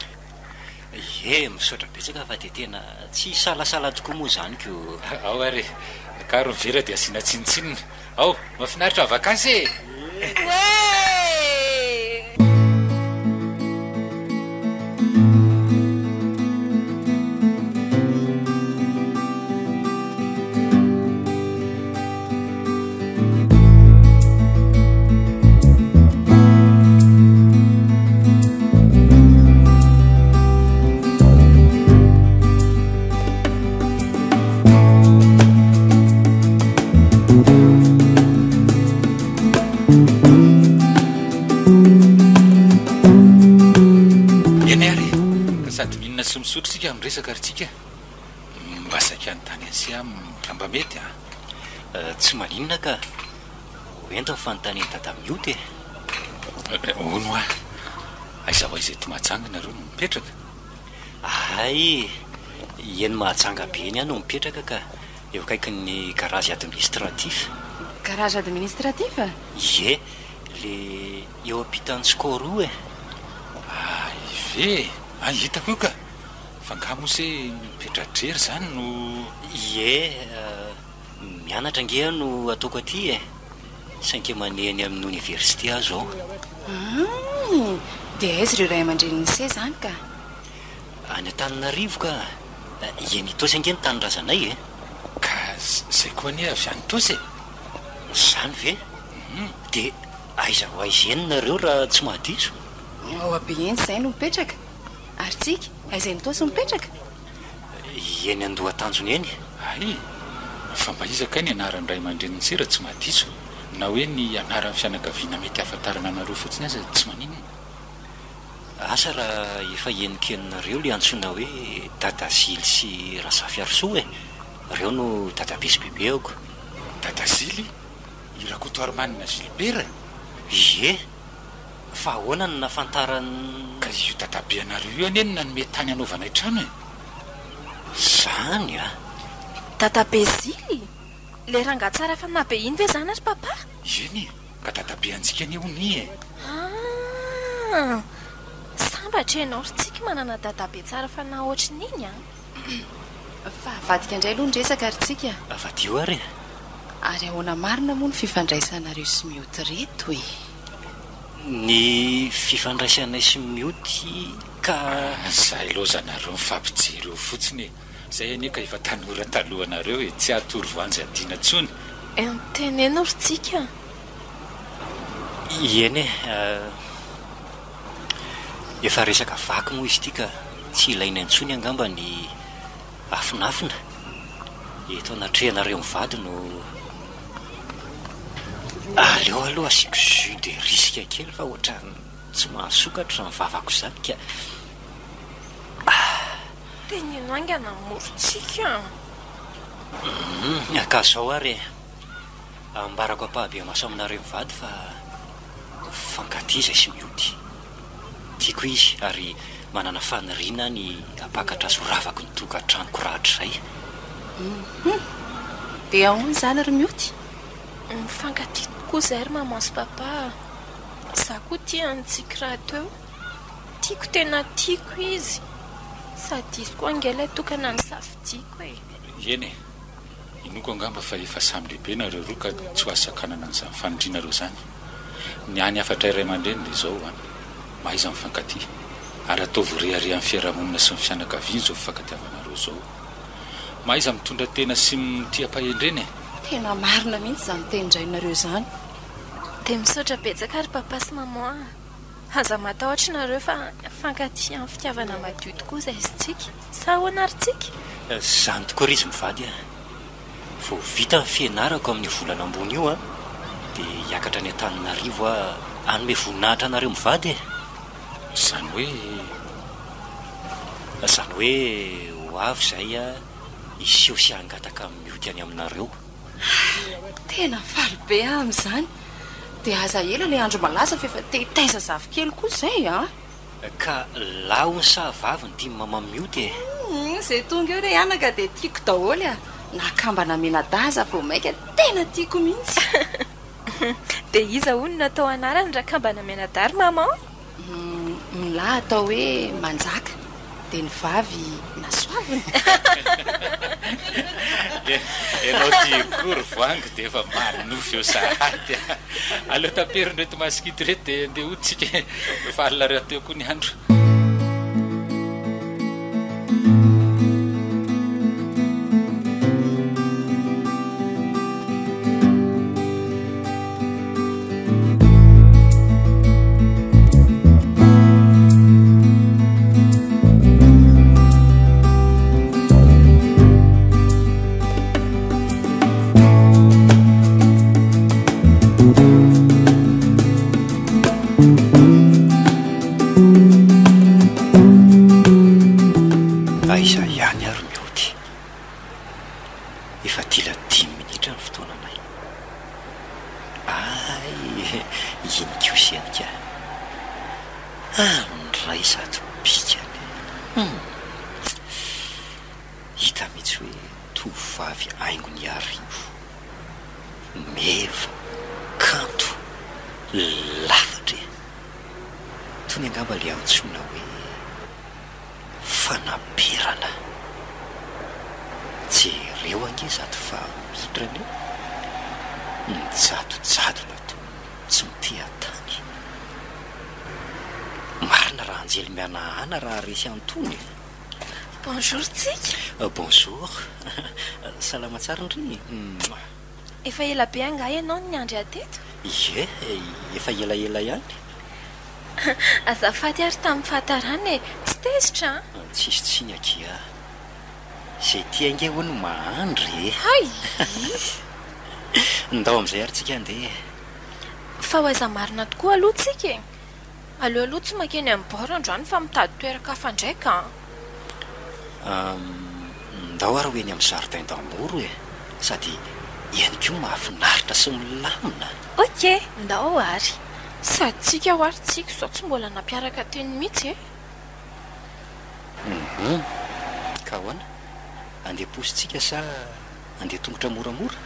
Speaker 1: Ie, misaotra betsaka fa dia tena tsy hisalasala tokoa moa izany ko.
Speaker 4: Ao ary e! Akaro ny vera dia asiana tsinontsinona. Ao! Mahafinaritra ny vakansy e!
Speaker 5: Oee!
Speaker 4: Eny ary e! Ka sady mihinana sy misotro isika no miresaka ry tsika. Mba saika hanontany an'i Siam raha mba mety an!
Speaker 1: Tsy maninona ka! Ho ento ny fanontanian'i Dada Mioty e!
Speaker 4: Hono hoa, aiza ho aiza eto Mahajanga nareo no mipetraka?
Speaker 1: Hay! Eny Mahajanga be eny aho no mipetraka ka! Eo akaikin'ny garage administratif.
Speaker 3: Garage administratif?
Speaker 1: Ie, le eo ampitan'ny score io e!
Speaker 4: Hay ve e! Hay hitako io ka! Fa nga moa se mipetra-drery zany no.
Speaker 1: Ie, mianatra ange aho no ataoko aty e! Cinquième année eny amin'ny oniversite aho zao.
Speaker 3: Humm! Dia aiza ireo ray aman-drenin'i se zany ka?
Speaker 1: Any Antananarivo ka! Eny Itaosy ange ny tanindrazanay e!
Speaker 4: Ka zay koa anie avy any Itaosy e!
Speaker 1: Zany ve? Humm! Dia aiza ho aiza eny nareo raha tsy mahadiso?
Speaker 3: Ao Abehentsy izay no mipetraka. Ary tsika, aiza eny Itaosy mipetraka?
Speaker 1: Eny Andohatanjona eny.
Speaker 4: Hay! Fa mba iza kay ny anaran'ny ray aman-drenin'i Tsira tsy mahadiso? Na hoe ny anaran'ny fianakaviana mety hahafantarana anareo fotsiny aza tsy maninona.
Speaker 1: Asa raha efa henokenonareo le antsoina hoe Dada Zily sy Razafiarisoa e! Reo no dadabe sy bebeako.
Speaker 4: Dada Zily? I Rakotoarimanana Gilbert?
Speaker 1: Ie! Fa ahoana no nahafantaran.
Speaker 4: Ka io dadabe anareo io anie no nanome tany hanaovanay trano e!
Speaker 1: Zany a!
Speaker 5: Dadabe Zily? Le rangahy tsara fanahy be iny ve zany ry papa?
Speaker 4: Eny e! Ka dadabe antsika anie hono i e!
Speaker 5: Ah! Sambatra ianao ry Tsiky manana dadabe tsara fanahy ohatrin'iny an!
Speaker 3: Fa avadika indray aloha ny resaka ry Tsiky a!
Speaker 1: Avadio ary e!
Speaker 3: Ary ahoana marina moa ny fifandraisanareo sy Mioty reto e?
Speaker 1: Ny fifandraisanay sy Mioty ka.
Speaker 4: Zay laozanareo mifampijery eo fotsiny e! Zay anie ka efa tanora talohanareo e! Tsy hatory voanjo iadiana tsony.
Speaker 5: Teneno ry Tsiky a!
Speaker 1: Eny e! Efa resaka vaky moa izy ity ka tsy ilaina intsony angamba ny afinafina. Eto anatrehanareo mivady no aleo aloha asiako jus de risque kely fa ohatran'ny tsy mahasokatra izany vavako izany ka.
Speaker 5: Teneno haingana morontsika a!
Speaker 1: Humm, ka zao ary e! Ambarako ampahabemaso aminareo mivady fa mifankatia izay sy mioty. Tiako izy ary manana faniriana ny hampakatra azy ho ravako ny tokantranoko rahatrizay.
Speaker 3: Humm! Dia ahoana izany ry Mioty?
Speaker 5: Mifankatia tokoa izay ry maman sy papa a! Izaho koa tia an'i Tsiky rahateo. Tiako tena tiako izy. Sady izy koa ange ilay tokana nisafidiako e!
Speaker 4: Eny e! Inoako angamba fa efa samy lehibe nareo roa ka tsy ho azo sakanana an'izany fanirianareo izany. Ny hany hafatray ray aman-dreny dia izao an, mahaiza mifankatia, ary ataovy ho reharehan'ny fiarahamonina sy ny fianakaviana izao fifankatiavanareo izao. Mahaiza mitondra tena sy mitia am-pahendrena e!
Speaker 3: Tena marina mihitsy izany tenin-drainareo izany.
Speaker 5: Dia misaotra betsaka ry papa sy maman a! Aza matahotra nareo fa mifankatia amin'ny fitiavana madio tokoa izay sy tsika. Sa ahoana ry tsika?
Speaker 1: Izany tokoa ry izy mivady a! Vao vita ny fianarako amin'io volana ambony io an, dia hiakatra any Antananarivo aho hanome voninahitra anareo mivady e!
Speaker 4: Izany hoe.
Speaker 1: Izany hoe ho avy izahay hiseho sy hangataka mioty any aminareo.
Speaker 3: Tena faly be aho amin'izany. Dia aza ela ilay andro malaza fa efa te hitaiza zafikely koa izay an!
Speaker 1: Ka lahy hono sa vavy no tian'i maman mioty e?
Speaker 3: Humm izay tonga eo re anaka dia tiako daholo a! Na kambana mianadahy aza vao maika tena tiako mihitsy.
Speaker 5: Dia iza hono no atao anarany raha kambana mianadahy ry maman?
Speaker 3: Humm ny lahy atao hoe Manjaka dia ny vavy Nasoavina.
Speaker 4: Ianao ty koa ry Voahangy dia efa manonofy eo sahady a! Aleo taperina ireto masikita ireto dia andeha hody tsika e! Efa alina rahateo koa ny andro.
Speaker 1: Aiza ihany ary mioty? Efa dila dimy minitra ny fotoananay. Ay, iny kosa ihany ka. Andray izato bikany. Hum. Hita mihitsy hoe tovovavy haingon'Iarivo. Meva, kanto, lafatra e! Tony angamba ilay antsoina hoe fanaperana. Jereo ange izato famindrana e! Mijadojadona toy ny tsy miteha-tany. Marina raha anjely mihanahana raha resy an'itony e!
Speaker 5: Bonjour Tsiky.
Speaker 1: Bonjour. Salama tsara ndry? Mouah.
Speaker 5: Efa ela be angaha ianao no niandry ahy teto?
Speaker 1: Ie, efa elaela ihany.
Speaker 5: Azafady ary tamin'ny fahatarana e! Tsy tezitra an!
Speaker 1: Tsisy tsiny akia. Izay tia ange hono mahandry e!
Speaker 5: Hay!
Speaker 1: Ndao amin'izay ary tsika handeha e!
Speaker 5: Fa ho aiza marina tokoa aloha tsika e? Aleo aloha tsy mankeny amin'ny bar androany fa mitady toeran-kafa indray ka.
Speaker 1: Ndao ary ho eny amin'ny jardin d'amour e! Sady eny koa mahafinaritra sy milamina.
Speaker 5: Ok, ndao ary. Sady tsika ho ary tsika izao tsy mbola nampiaraka teny mihitsy e!
Speaker 1: Hum, ka ahoana? Andeha posintsika sa andeha tongotra moramora?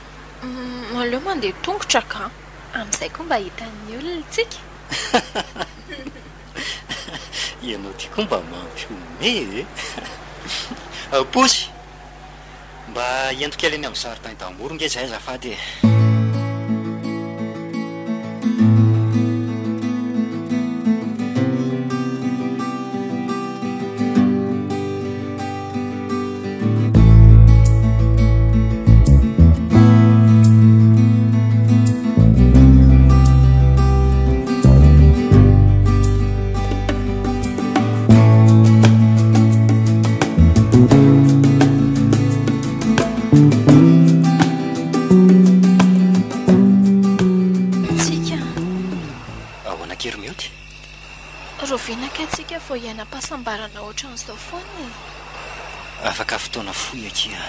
Speaker 5: Hum, aleo mandeha tongotra ka. Amin'izay koa mba hitan'ny olona tsika.
Speaker 1: Ianao ty koa mba mampihomehy e! Posy! Mba ento kely eny amin'ny jardin d'amour nge zay azafady e!
Speaker 5: Tsika.
Speaker 1: Ahoana akia ry Mioty?
Speaker 5: Rahoviana kay tsika vao hiaina am-pahasambarana ohatran'izao foana e?
Speaker 1: Afaka fotoana fohy akia.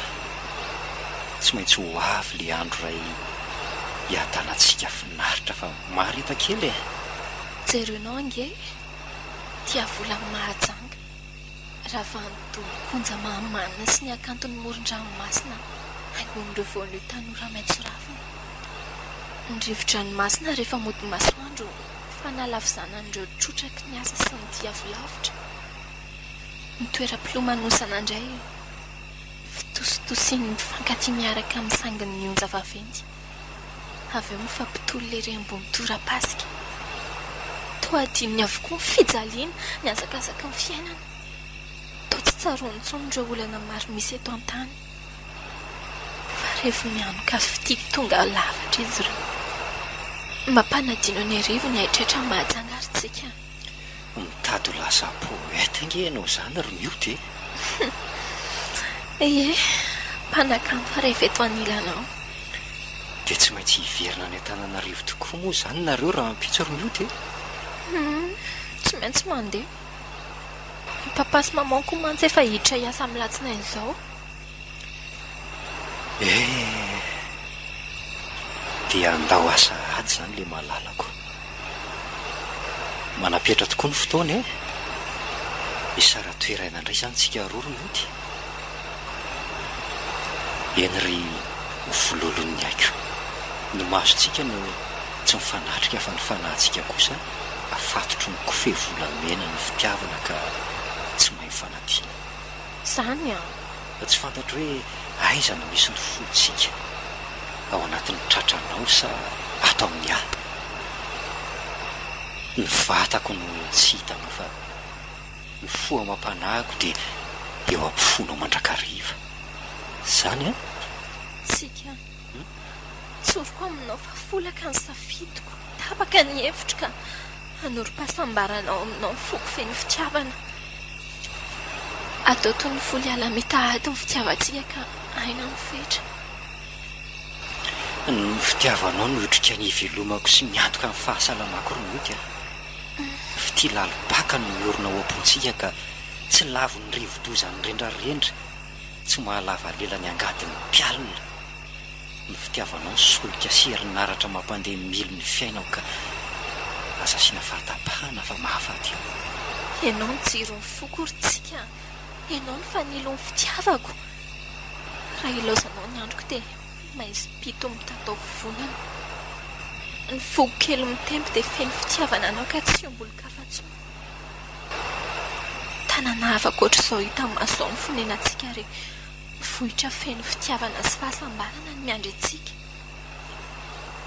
Speaker 1: Tsy maintsy ho avy le andro iray hiadanantsika finaritra fa mahareta kely e!
Speaker 5: Jerenao ange e! Tia vola Mahajanga, ravahan'ny dobo-konja Mahamanina sy ny hakanton'ny moron-dranomasina haingon'ireo voanio tanora maitso ravina. Ny rivo-dranomasina rehefa mody masoandro fanalavizanan'ireo trotraky ny asa sy ny dia avy lavitra. Ny toeram-pilomanosana indray fitositosian'ny mpifankatia miaraka amin'ny sangin'ny onja vaventy. Avy eo mifampitolona ery ambony torapasika. Toa adinony avokoa ny fijaliana, ny hazakazaky ny fiainana. Toa tsy tsaroany intsony ireo olana maro misy eto an-tany. Revo mianoka fitia tonga lafatra izy ireo. Mampanadino an'Iarivo ny haitraitra Mahajanga ary tsika.
Speaker 1: Mitady ho lasa poète ange ianao izany ry Mioty e!
Speaker 5: Ie, mpanakanto aho rehefa eto anilanao.
Speaker 1: Dia tsy maintsy hiverina any Antananarivo tokoa moa izany nareo rahampitso ry Mioty e?
Speaker 5: Hum, tsy maintsy mandeha. I papa sy maman koa mantsy efa hiditra hiasa amin'ny latsinainy izao.
Speaker 1: Eh! Dia andao asa ady izany le malalako. Manam-petra tokoa ny fotoana e! Hisara-toerana indray izany tsika roa ry Mody. Eny ry vololon'ny aiko. Ny masontsika no tsy mifanatrika fa ny fanahintsika kosa afatotry ny kofehy volamena ny fitiavana ka tsy mahay mifanadino.
Speaker 5: Zany an!
Speaker 1: Tsy fantatro hoe aiza no misy ny fontsika, ao anatin'ny tratranao sa ato amin'ny ahy? Ny vatako no tsy hitanao fa ny fo amam-panahiko dia eo am-pofonao mandrakariva. Zany an!
Speaker 5: Tsiky an! Tsoriko aminao fa folaka ny safidiko, tapaka ny hevitro ka hanorim-pahasambarana ao aminao ny foko feno fitiavana. Atao toy ny voly ala mitahady ny fitiavantsika ka aina ny fetra.
Speaker 1: Ny fitiavanao no otrika ny hivelomako sy miantoka ny fahasalamako ry Mody a! Fitia lalim-paka no miorina ao am-pontsika ka tsy lavon'ny rivo-doza ny rendrarendra, tsy mahalava lela ny angadin'ny mpialona. Ny fitiavanao ny solika sy herinaratra mampandeha mily ny fiainako ka aza asiana fahatapahana fa mahafaty ahy.
Speaker 5: Ianao no jiron'ny foko ry Tsiky a! Ianao no fanilon'ny fitiavako. Raha ilaozanao ny androko dia maizim-pito mitatao vovonana. Ny foko kely mitempo dia feno fitiavana anao ka tsy hombolon-kafa intsony. Tanàna hafa ankoatr'izao hita maso izao ny fonenantsika ary Vohitra feno fitiavana sy fahasambarana ny miandry antsika.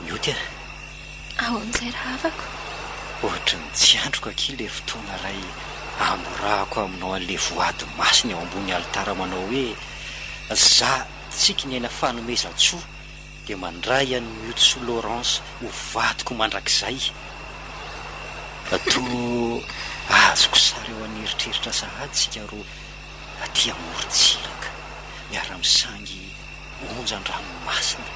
Speaker 1: Mioty a!
Speaker 5: Ahoana izay rahavako?
Speaker 1: Ohatry ny tsy andriko akia le fotoana ray amborahako aminao an'le voady masina eo ambony alitara manao hoe za Tsiky ny aina fanomezantsoa dia mandray an'i Miotisoa Laurence ho vadiko mandrakizay. Toa azoko sary ao an'eritreritra sahady isika roa aty amorontsiraka, miara-misangy onjan-dranomasina,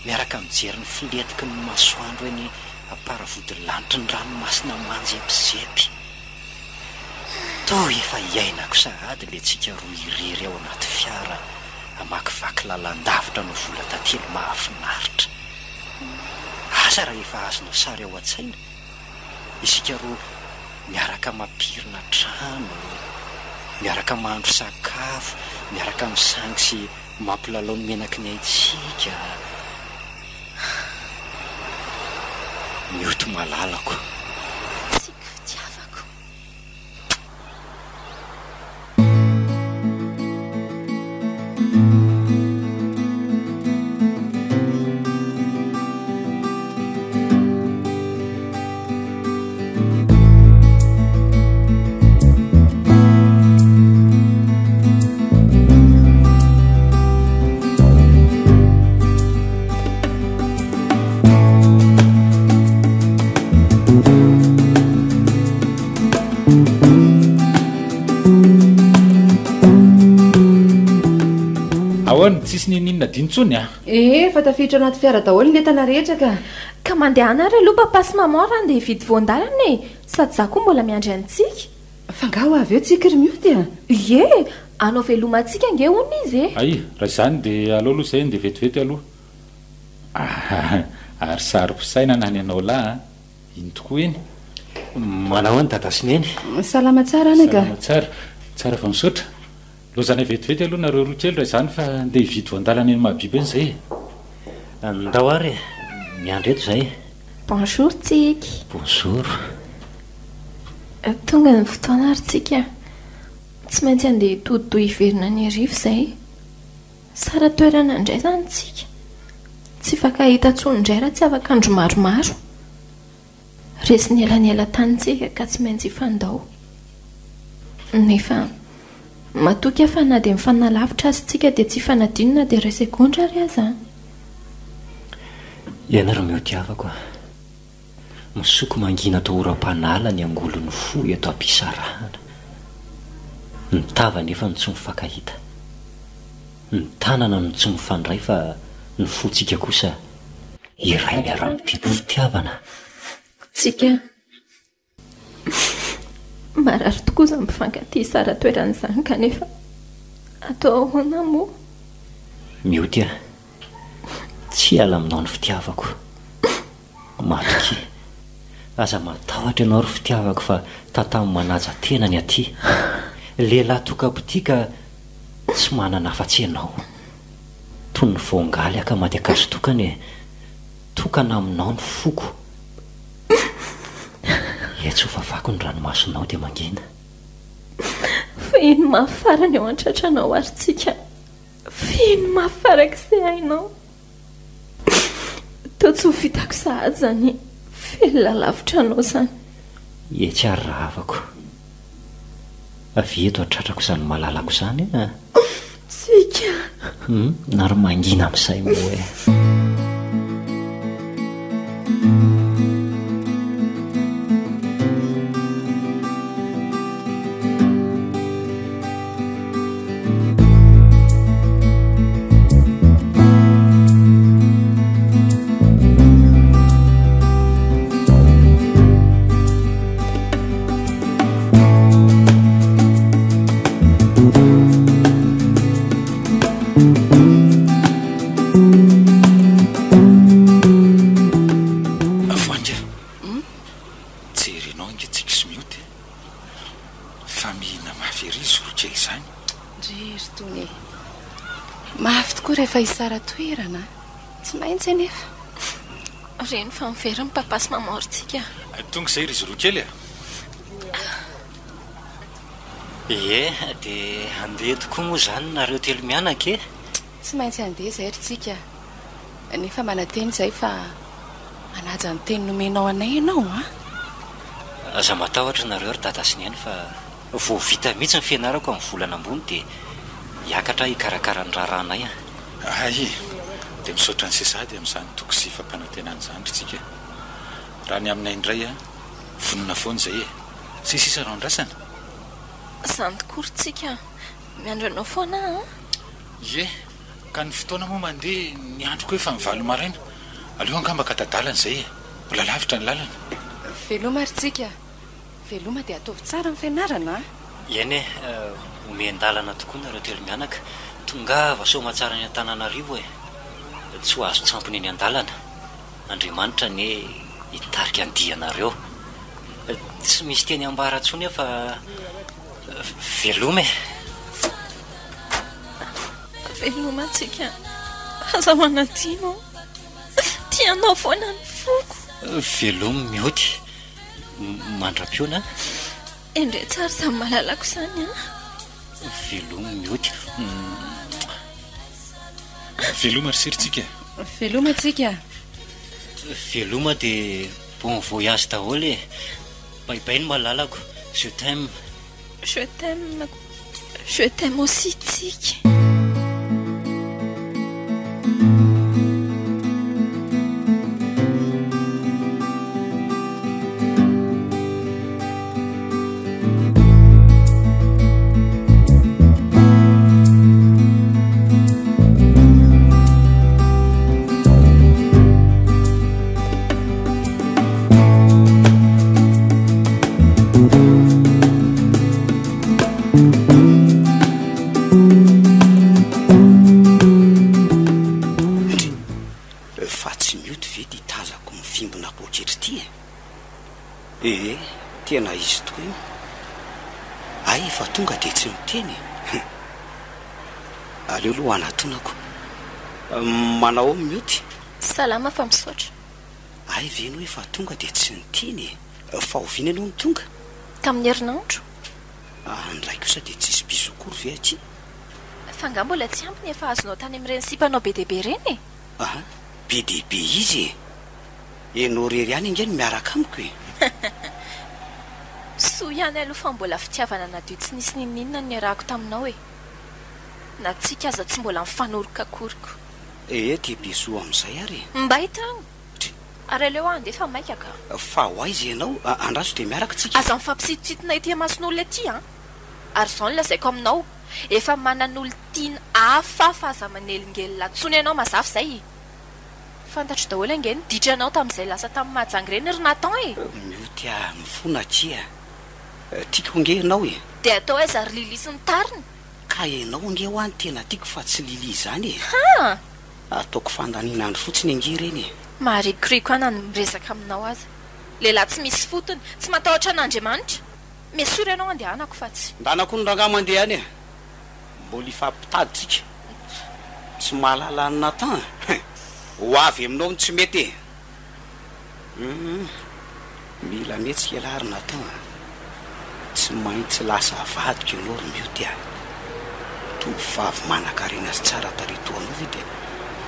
Speaker 1: miaraka mijery ny filentiky ny masoandro eny am-paravodilanitry ny ranomasina manjepizepy. Toa efa iainako sahady ilay tsika roa irery ao anaty fiara hamakivaky lalan-davitra no vola tantely mahafinaritra. Asa raha efa azonao sary ao an-tsaina? Isika roa miaraka mampirina trano, miaraka mahandro sakafo, miaraka misangy sy mampilalao ny menaky ny aintsika. Mioty malalako.
Speaker 5: Tsiky fitiavako.
Speaker 4: Ahoana, tsisy n'inon'inona adino intsony a?
Speaker 3: Ee, efa tafiditra anaty fiara daholo ny entana rehetra ka.
Speaker 5: Ka mandehana ary aloha papa sy maman raha andeha hividy voan-dalana e! Sady za koa mbola miandry an'i Tsiky.
Speaker 3: Fa nga ho avy eo Tsiky ry Mioty a?
Speaker 5: Ie! Hanao veloma antsika ange hono izy e!
Speaker 4: Hay, raha izany dia aleo aloha izay andeha vetivety aloha. Ary saro-pisainana ny anao lahy an! Iny tokoa iny.
Speaker 1: Manao ahoana dada sy neny?
Speaker 3: Salama tsara anaka.
Speaker 4: Salama tsara. Tsara fa misaotra. Lozanay vetivety aloha nareo roa kely raha izany fa ndeha hividy voan-dalana eny Mahabibo eny izay e.
Speaker 1: Ndao ary e! Miandry eto izahay.
Speaker 5: Bonjour Tsiky.
Speaker 1: Bonjour.
Speaker 5: Tonga ny fotoana ary Tsiky a. Tsy maintsy andeha hitodi-doha hiverina any Iarivo izay. Sara-toerana indray izany tsika. Tsy hifankahita intsony indray raha tsy afaka andro maromaro. Resy nielanelan-tany tsika ka tsy maintsy hifandao. Nefa. Matoky aho fa na dia mifanalavitra aza isika dia tsy hifanadino na dia iray segondra ary aza.
Speaker 1: Ianao ry Miotiavako a! Misoko mangina toa oram-panala ny angolon'ny fo eto am-pisarahana. Ny tava anefa no tsy mifankahita. Ny tanana no tsy mifandray fa ny fontsika kosa iray miara-mitempo fitiavana.
Speaker 5: Tsika. Marary tokoa izany mpifankatia hisara-toerana izany kanefa atao ahoana moa?
Speaker 1: Mioty a! Tsy hiala aminao ny fitiavako. Matokia. Aza matahotra ianao ry fitiavako fa tatamo manaja tena ny aty. Lehilahy tokam-pitia ka tsy manana afa-tsy ianao. Toy ny voangaly aka maty ankazo tokana e! Tokana aminao ny foko. Etsy ho fafako ny ranomasonao dia mangina.
Speaker 5: Fehiny mafy farany eo an-tratranao ary tsika. Fehiny mafy farak'izay hainao. Toa tsy ho vitako sahady izany velona lavitra anao izany.
Speaker 1: Etsy ary rahavako. Avia eto an-tratrako izany malalako izany a!
Speaker 5: Tsika.
Speaker 1: Hum, ary mangina amin'izay moa e.
Speaker 4: Voahangy a! Jerenao ange Tsiky sy Mioty e! Fa mihina mafy ery izy roa kely izany.
Speaker 3: Ndry ry Tony e! Mafy tokoa rehefa hisara-toerana a! Tsy maintsy anefa.
Speaker 5: Reny fa miverina papa sy maman ry Tsiky a!
Speaker 4: Tonga izay ry izy roa kely a!
Speaker 1: Ie, dia handeha tokoa moa izany nareo telo mianaka e?
Speaker 3: Tsy maintsy handeha izay ry Tsiky a! Nefa manantena izahay fa hanaja ny teny nomenao anay ianao an!
Speaker 1: Aza matahotra nareo ry dada sy neny fa vao vita mihitsy ny fianarako amin'ny volana ambony dia hiakatra aho hikarakara ny raharahanay an!
Speaker 4: Hay! Dia misaotra an'i Sesady amin'izany toky sy fampanantenana izany ry Tsiky a! Raha ny aminay indray an! Vonona foana izay e! Izay sisa no andrasana!
Speaker 5: Izany tokoa ry Tsiky a! Miandry anao foana aho an!
Speaker 4: Ie! Ka ny fotoana moa mandeha, ny andro koa efa mivalo maraina. Aleo angamba ka tadalana izay e! Mbola lavitra ny lalana.
Speaker 3: Veloma ry Tsiky a! Veloma dia ataovy tsara ny fianarana a!
Speaker 1: Eny e, omen-dalana tokoa nareo telo mianaka. Tongava soamatsara any Antananarivo e! Tsy ho azon-tsampona eny an-dalana. Andriamanitra anie hitarika ny dianareo. Tsy misy teny ambara intsony aho fa veloma e!
Speaker 5: Veloma tsika, aza manadino aho. Tia anao foana ny foko.
Speaker 1: Velomy mioty, mandra-pihaona.
Speaker 5: Endrey tsara izany malalako izany an.
Speaker 1: Velomy mioty.
Speaker 4: Veloma ry sery tsika.
Speaker 3: Veloma tsika.
Speaker 1: Veloma dia bon voyage daholo e. Bye bye ny malalako. Je t'aime.
Speaker 5: Je t'aime Je t'aime aussi Tsiky.
Speaker 6: Ndry, fa tsy mioty ve ity tazako mivimbina poketra ity e? Ee, tena izy tokoa io. Hay efa tonga dia tsy miteny e. Aleo aloha hanatonako. Manao ao mioty?
Speaker 5: Salama fa misaotra.
Speaker 6: Hay ve ianao efa tonga dia tsy niteny e? Fa oviana ianao no tonga?
Speaker 5: Tamin'ny herinandro.
Speaker 6: Ah, ny ray kosa dia tsisy bisous akory ve aty?
Speaker 5: Fa angaha mbola tsy ampy ny efa azonao tany amin'ireny sipanao be dia be ireny e?
Speaker 6: Ah, be dia be izy e! Ianao irery ihany ange no miaraka amiko e!
Speaker 5: Soa ihany aloha fa mbola fitiavana nadio tsy nisy n'inon'inona no niarahako taminao e! Na tsika aza tsy mbola nifanoroka akory ko.
Speaker 6: Ee dia bisous amin'izay ary e!
Speaker 5: Mbay tagny! Ary aleo aho handeha fa maika ka.
Speaker 6: Fa ho aiza ianao? Andraso dia miaraka tsika.
Speaker 5: Aza mifampisintosintona ety imason'olona ety an! Ary izao no lazaiko aminao, efa manan'olon-tiana hafa aho fa aza manelingelina intsony ianao mazava izay e! Fantatro daholo ange ny ditranao tamin'izay lasa tamin'i Mahajanga ireny ry Nathan e!
Speaker 6: Mioty ahy mifona akia. Tiako ange ianao e!
Speaker 5: Dia atao aiza ry Lily sy ny tariny?
Speaker 6: Ka ianao ange hoa no tena tiako fa tsy Lily izany e!
Speaker 5: Ha!
Speaker 6: Ataoko fandaniana andro fotsiny ange ireny e!
Speaker 5: Maharikoriko ahy na ny miresaka aminao aza. Lehilahy tsy misy fotony, tsy matahotra an'Andriamanitra. Miesora ianao andehanako fa tsy.
Speaker 6: Ndana koa ny rangahy mandeha any e! Mbola hifampitady tsika. Tsy mahalala an'i Nathan e! Ho avy aminao ny tsy mety e! Hum, mila mihetsika ialahy ry Nathan a! Tsy maintsy lasa vadiko ianao ry Mioty a! Tovovavy manankarena sy tsara tarehy toa anao ve dia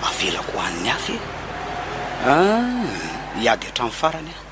Speaker 6: avelako ho an'ny hafa e? Ah, hiady hatramin'ny farany aho.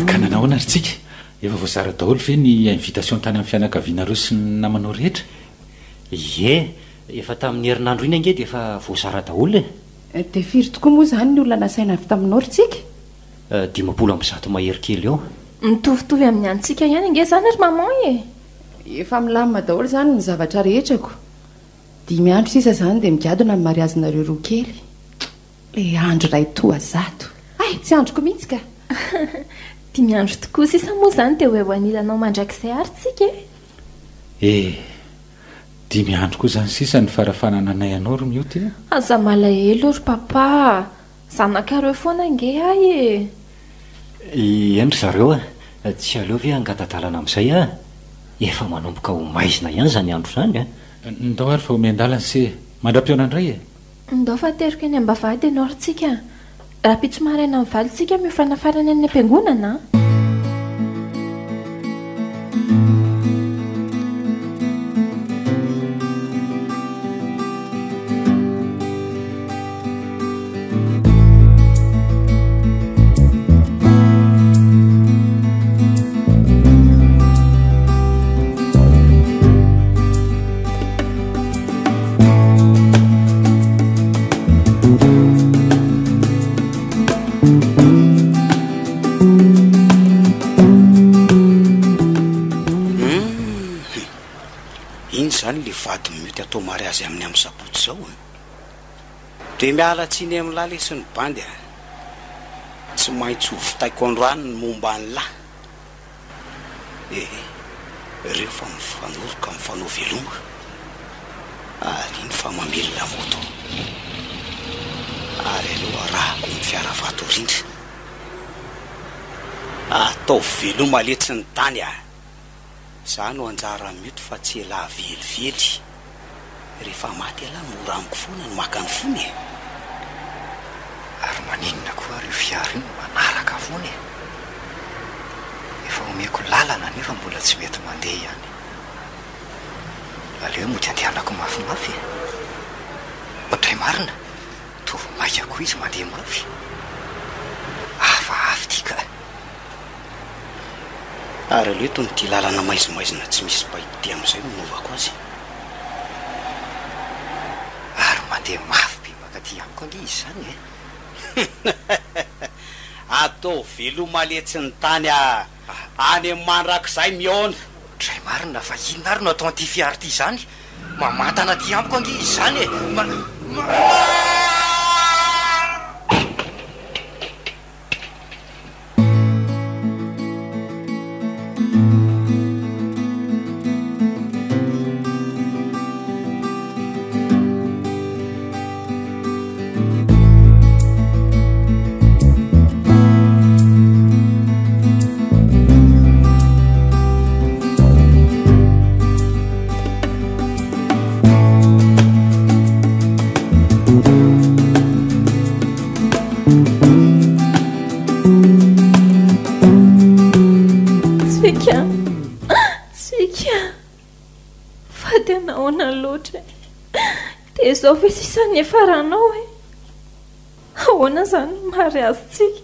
Speaker 4: Ka nanahoana ry Tsiky? Efa voazara daholo ve ny invitation tany amin'ny fianakavianareo sy ny namanao rehetra?
Speaker 1: Ie, efa tamin'ny herinandro iny ange dia efa voazara daholo e.
Speaker 3: Dia firy tokoa moa izany ny olona nasaina avy taminao ry Tsiky?
Speaker 1: 150 mahery kely eo.
Speaker 5: Mitovitovy amin'ny antsika ihany ange izany ry maman e!
Speaker 3: Efa milamina daholo izany ny zavatra rehetra ko! Dimy andro sisa izany dia migadona ny mariazinareo roa kely. Ilay andro iray toa zato. Hay, tsy andriko mihitsy ka!
Speaker 5: Dimy andro tokoa sisa moa izany dia ho eo anilanao mandrakizay ary tsika e!
Speaker 4: Eh! Dimy andro koa izany sisa ny fara-fanananay anao ry Mioty a!
Speaker 5: Aza malahelo ry Papa a! Zanakareo foana ange ahy e!
Speaker 1: Eny ry zareo a! Tsy aleo ve hangata-dalana amin'izay aho? Efa manomboka ho maizina ihany izany andro izany a!
Speaker 4: Ndao ary fa omen-dalana se e! Mandra-pihaona indray e!
Speaker 5: Ndao fa ateriko eny am-bavahady ianao ry Tsiky a! Rahampitso maraina amin'ny valo tsika miofana farany any am-piangonana a!
Speaker 6: Iny izany le vady mioty atao mariazy aminy amin'ny sabotsy izao a! Dia miala tsiny amin'lah lesy ny bandy a! Tsy maintsy ho vitaiko androany ny momba an'lah! Ehe, reo fa mifanoroka mifanao veloma ary iny fa mamelona moto ary aleo arahako ny fiara vato rindra. Ataovy veloma letsy ny tany a! Za no anjara mioty fa tsy elah velively. Rehefa maty elah mora amiko foana ny maka ny fony e!
Speaker 1: Ary maninona koa ary io fiara io no manaraka foana e? Efa omeko lalana nefa mbola tsy mety mandeha ihany. Aleo mody andehanako mafimafy e! Ohatray marina, toa vao maika koa izy mandeha mafy. Hafahafa ity ka!
Speaker 6: Ary aleo itony ity lalana maizimaizina tsy misy baiko ity amin'izay no anaovako azy.
Speaker 1: Ary mandeha mafy be mankaty amiko ange izy izany e!
Speaker 6: Ataovy veloma letsy ny tany a! Any amin'ny mandrakizay mihaona!
Speaker 1: Dray marina fa inona ary no ataon'ity fiara ity izany? Mamantana aty amiko ange izy izany e! Ma. Ma.
Speaker 5: tena ahoana loatra e! Dia izao ve sisa ny niafaranao e? Ahoana izany ny mariazintsika?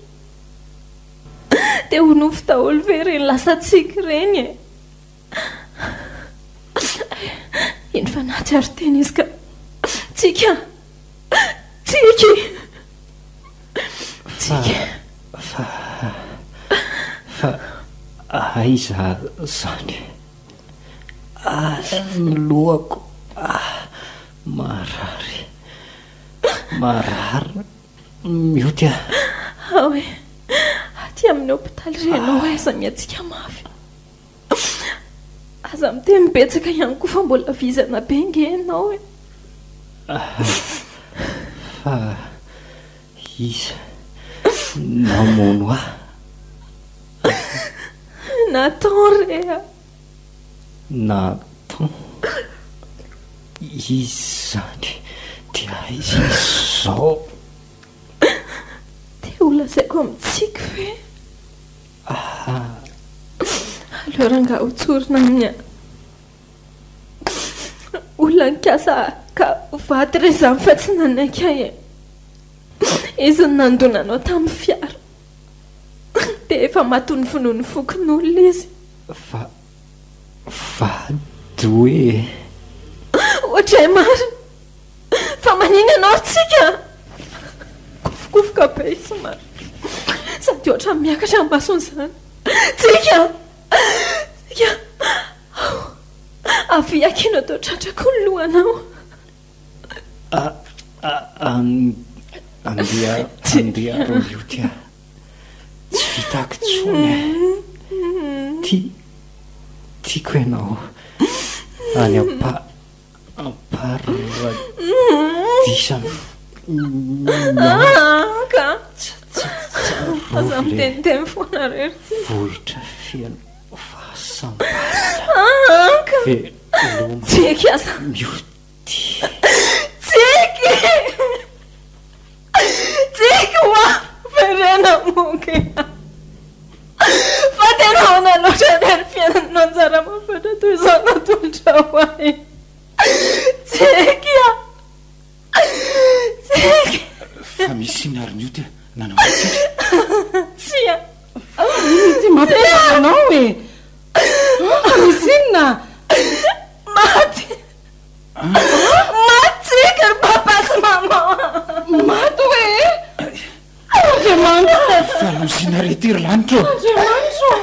Speaker 5: Dia ho nofy daholo ve ireny lasantsika ireny e? Iny fa nahatsiaro tena izy ka. Tsiky a! Tsiky! Tsiky.
Speaker 1: Fa, fa, fa aiza izany? Ah, ny lohako, ah, marary, marary mioty ah.
Speaker 5: Ao e, aty amin'ny hopitaly ry ianao aiza mihetsika mafy. Aza miteny betsaka ihany koa fa mbola vizana be nge ianao e.
Speaker 1: Fa iza namono ahy?
Speaker 5: Nathan re a!
Speaker 1: Nathan? Iza izany? Dia aiza izy izao?
Speaker 5: Te ho lazaiko amin'i Tsiky ve? Aleo rangahy ho tsorina aminy a! Olona nikasa haka vady re izany fa tsy nanaiky ahy e! Izy no nandona anao tamin'ny fiara. Dia efa maty novonoin'ny fokonolona izy.
Speaker 1: Va, vady hoe?
Speaker 5: Ohatray marina! Fa manina ianao ry Tsiky a? Kofokofoka be izy marina. Sady ohatran'ny miakatra ny masony izany. Tsiky a! Tsiky a! Ao! Avia akia no atao tratrako ny lohanao.
Speaker 1: Andeha, andeha ry Mioty a! Tsy vitako intsony e! Ti, tiako ianao any am-pa. Am-paradisa
Speaker 5: Ka aza miteniteny foana re ry Tsiky.
Speaker 1: Vohitra feno fahasambarana.
Speaker 5: Ka
Speaker 1: Veloma
Speaker 5: Tsiky aza.
Speaker 1: Mioty.
Speaker 5: Tsiky! Tsiky hoa! Verena moky Fa tena ahoana loatra re ny fiainana anjara mahafantra toy izao natolotra ho ahy. Tsiky a! Tsiky!
Speaker 4: Fa misy inona ary Mioty a? Nanao ahy Tsiky?
Speaker 5: Tsia!
Speaker 3: Fa inona ity mampitaraina anao e? Fa misy inona?
Speaker 5: Maty! Maty Tsiky ry papa sy maman!
Speaker 3: Maty hoe? Andriamanitra!
Speaker 4: Fa lozina re ity ry lanitra ô!
Speaker 3: Andriamanitra ô!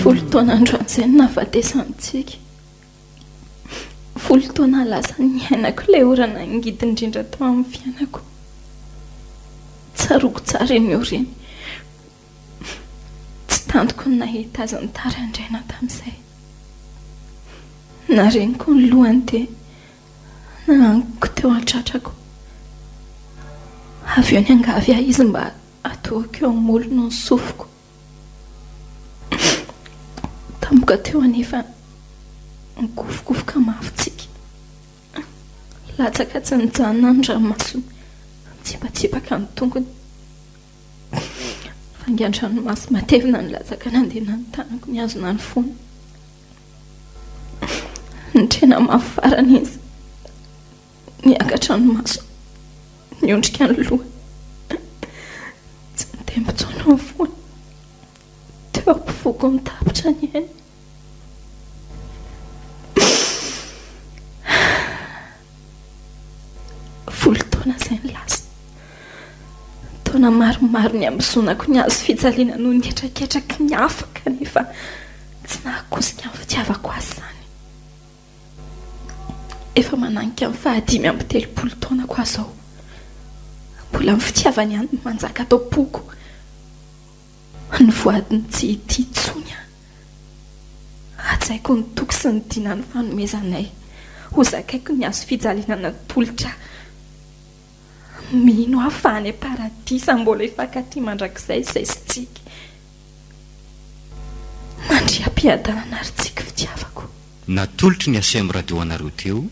Speaker 5: Folo taona androany izay no nahafatesan'i Tsiky. Folo taona lasa niainako ilay ora nangidy indrindra tao amin'ny fiainako. Tsaroako tsara iny ora iny. Tsy tantiko ny nahita azy nitaraindraina tamin'izay. Nareniko ny lohany dia Nahankiko teo an-tratrako. Avy eo niangavy ahy izy mba hatohako eo amin'ny molony ny sofiko. Tampoka teo anefa, nikofokofoka mafy Tsiky. Latsaka tsy nijanona ny ranomasony, nitsipatsipaka ny tongony. Vangan-dranomaso matevina nilatsaka nandeha ny tanako nihazona ny fony. Nitrena mafy farany izy. Niakatra ny masony, niondrika ny lohany. Tsy nitempo intsony ny fony. Teo am-pofoko nitapitra ny ainy. Folo taona izay ny lasa. Taona maromaro niambozonako ny hazo fijaliana noho ny hetraketraky ny hafa kanefa tsy nahakosika ny fitiavako azy izany. Efa mananika ny faha 35 taonako aho izao. Mbola ny fitiavany ihany no manjaka ato am-poko. Nivoady ny tsy hitia intsony aho. Hajaiko ny toky sy ny dina nifanomezanay. Hozakaiko ny hazo fijaliana natolotra ahy. Mino aho fa any am-paradisa mbola hifankatia mandrakizay izay sy Tsiky. Mandria am-piadanana ry Tsiky fitiavako.
Speaker 2: Natolotry ny Aceem Radio anareo teo.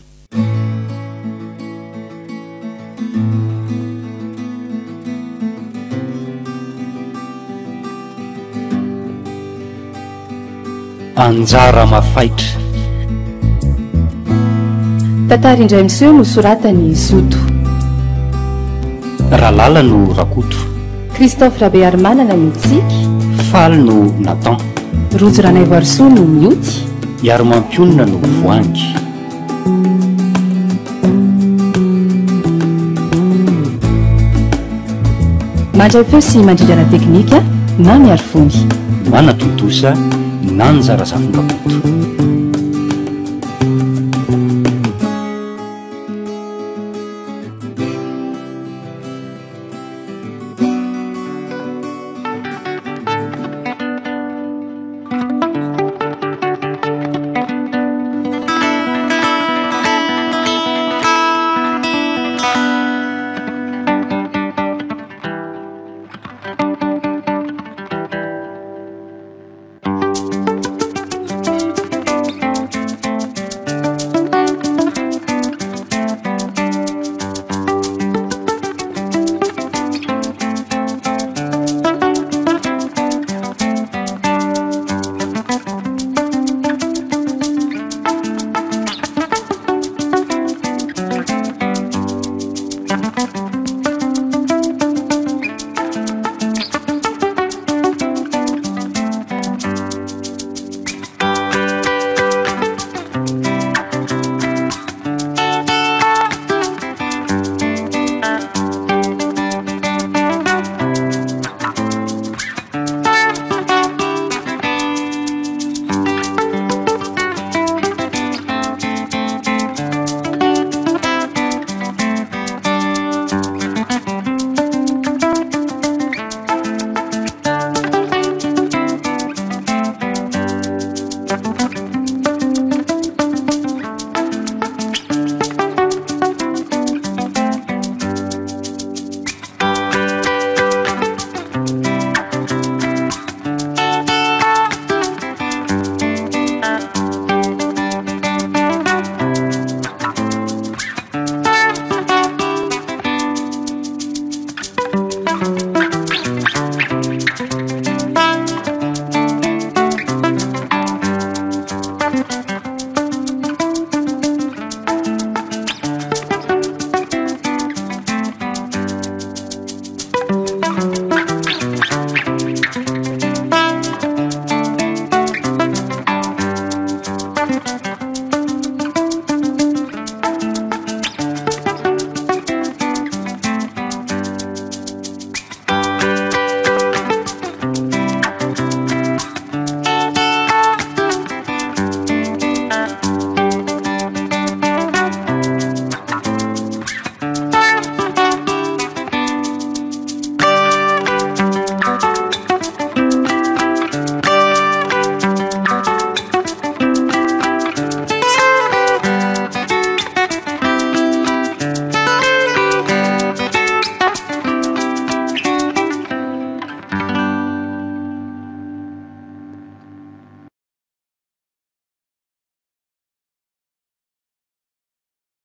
Speaker 2: Anjara mafaitra.
Speaker 3: Tantara indray miseho nosoratan'i Zoto.
Speaker 2: Ralala no Rakoto.
Speaker 3: Christophe Rabearimanana no Tsiky.
Speaker 2: Faly no Nathan.
Speaker 3: Rojo Ranaivoarisoa no Mioty.
Speaker 2: Iarimampionona no Voahangy.
Speaker 3: Mandray feo sy mandrindra ara-teknika, Mamy Arifony.
Speaker 2: Manatontosa, Nanja Razafindrakoto.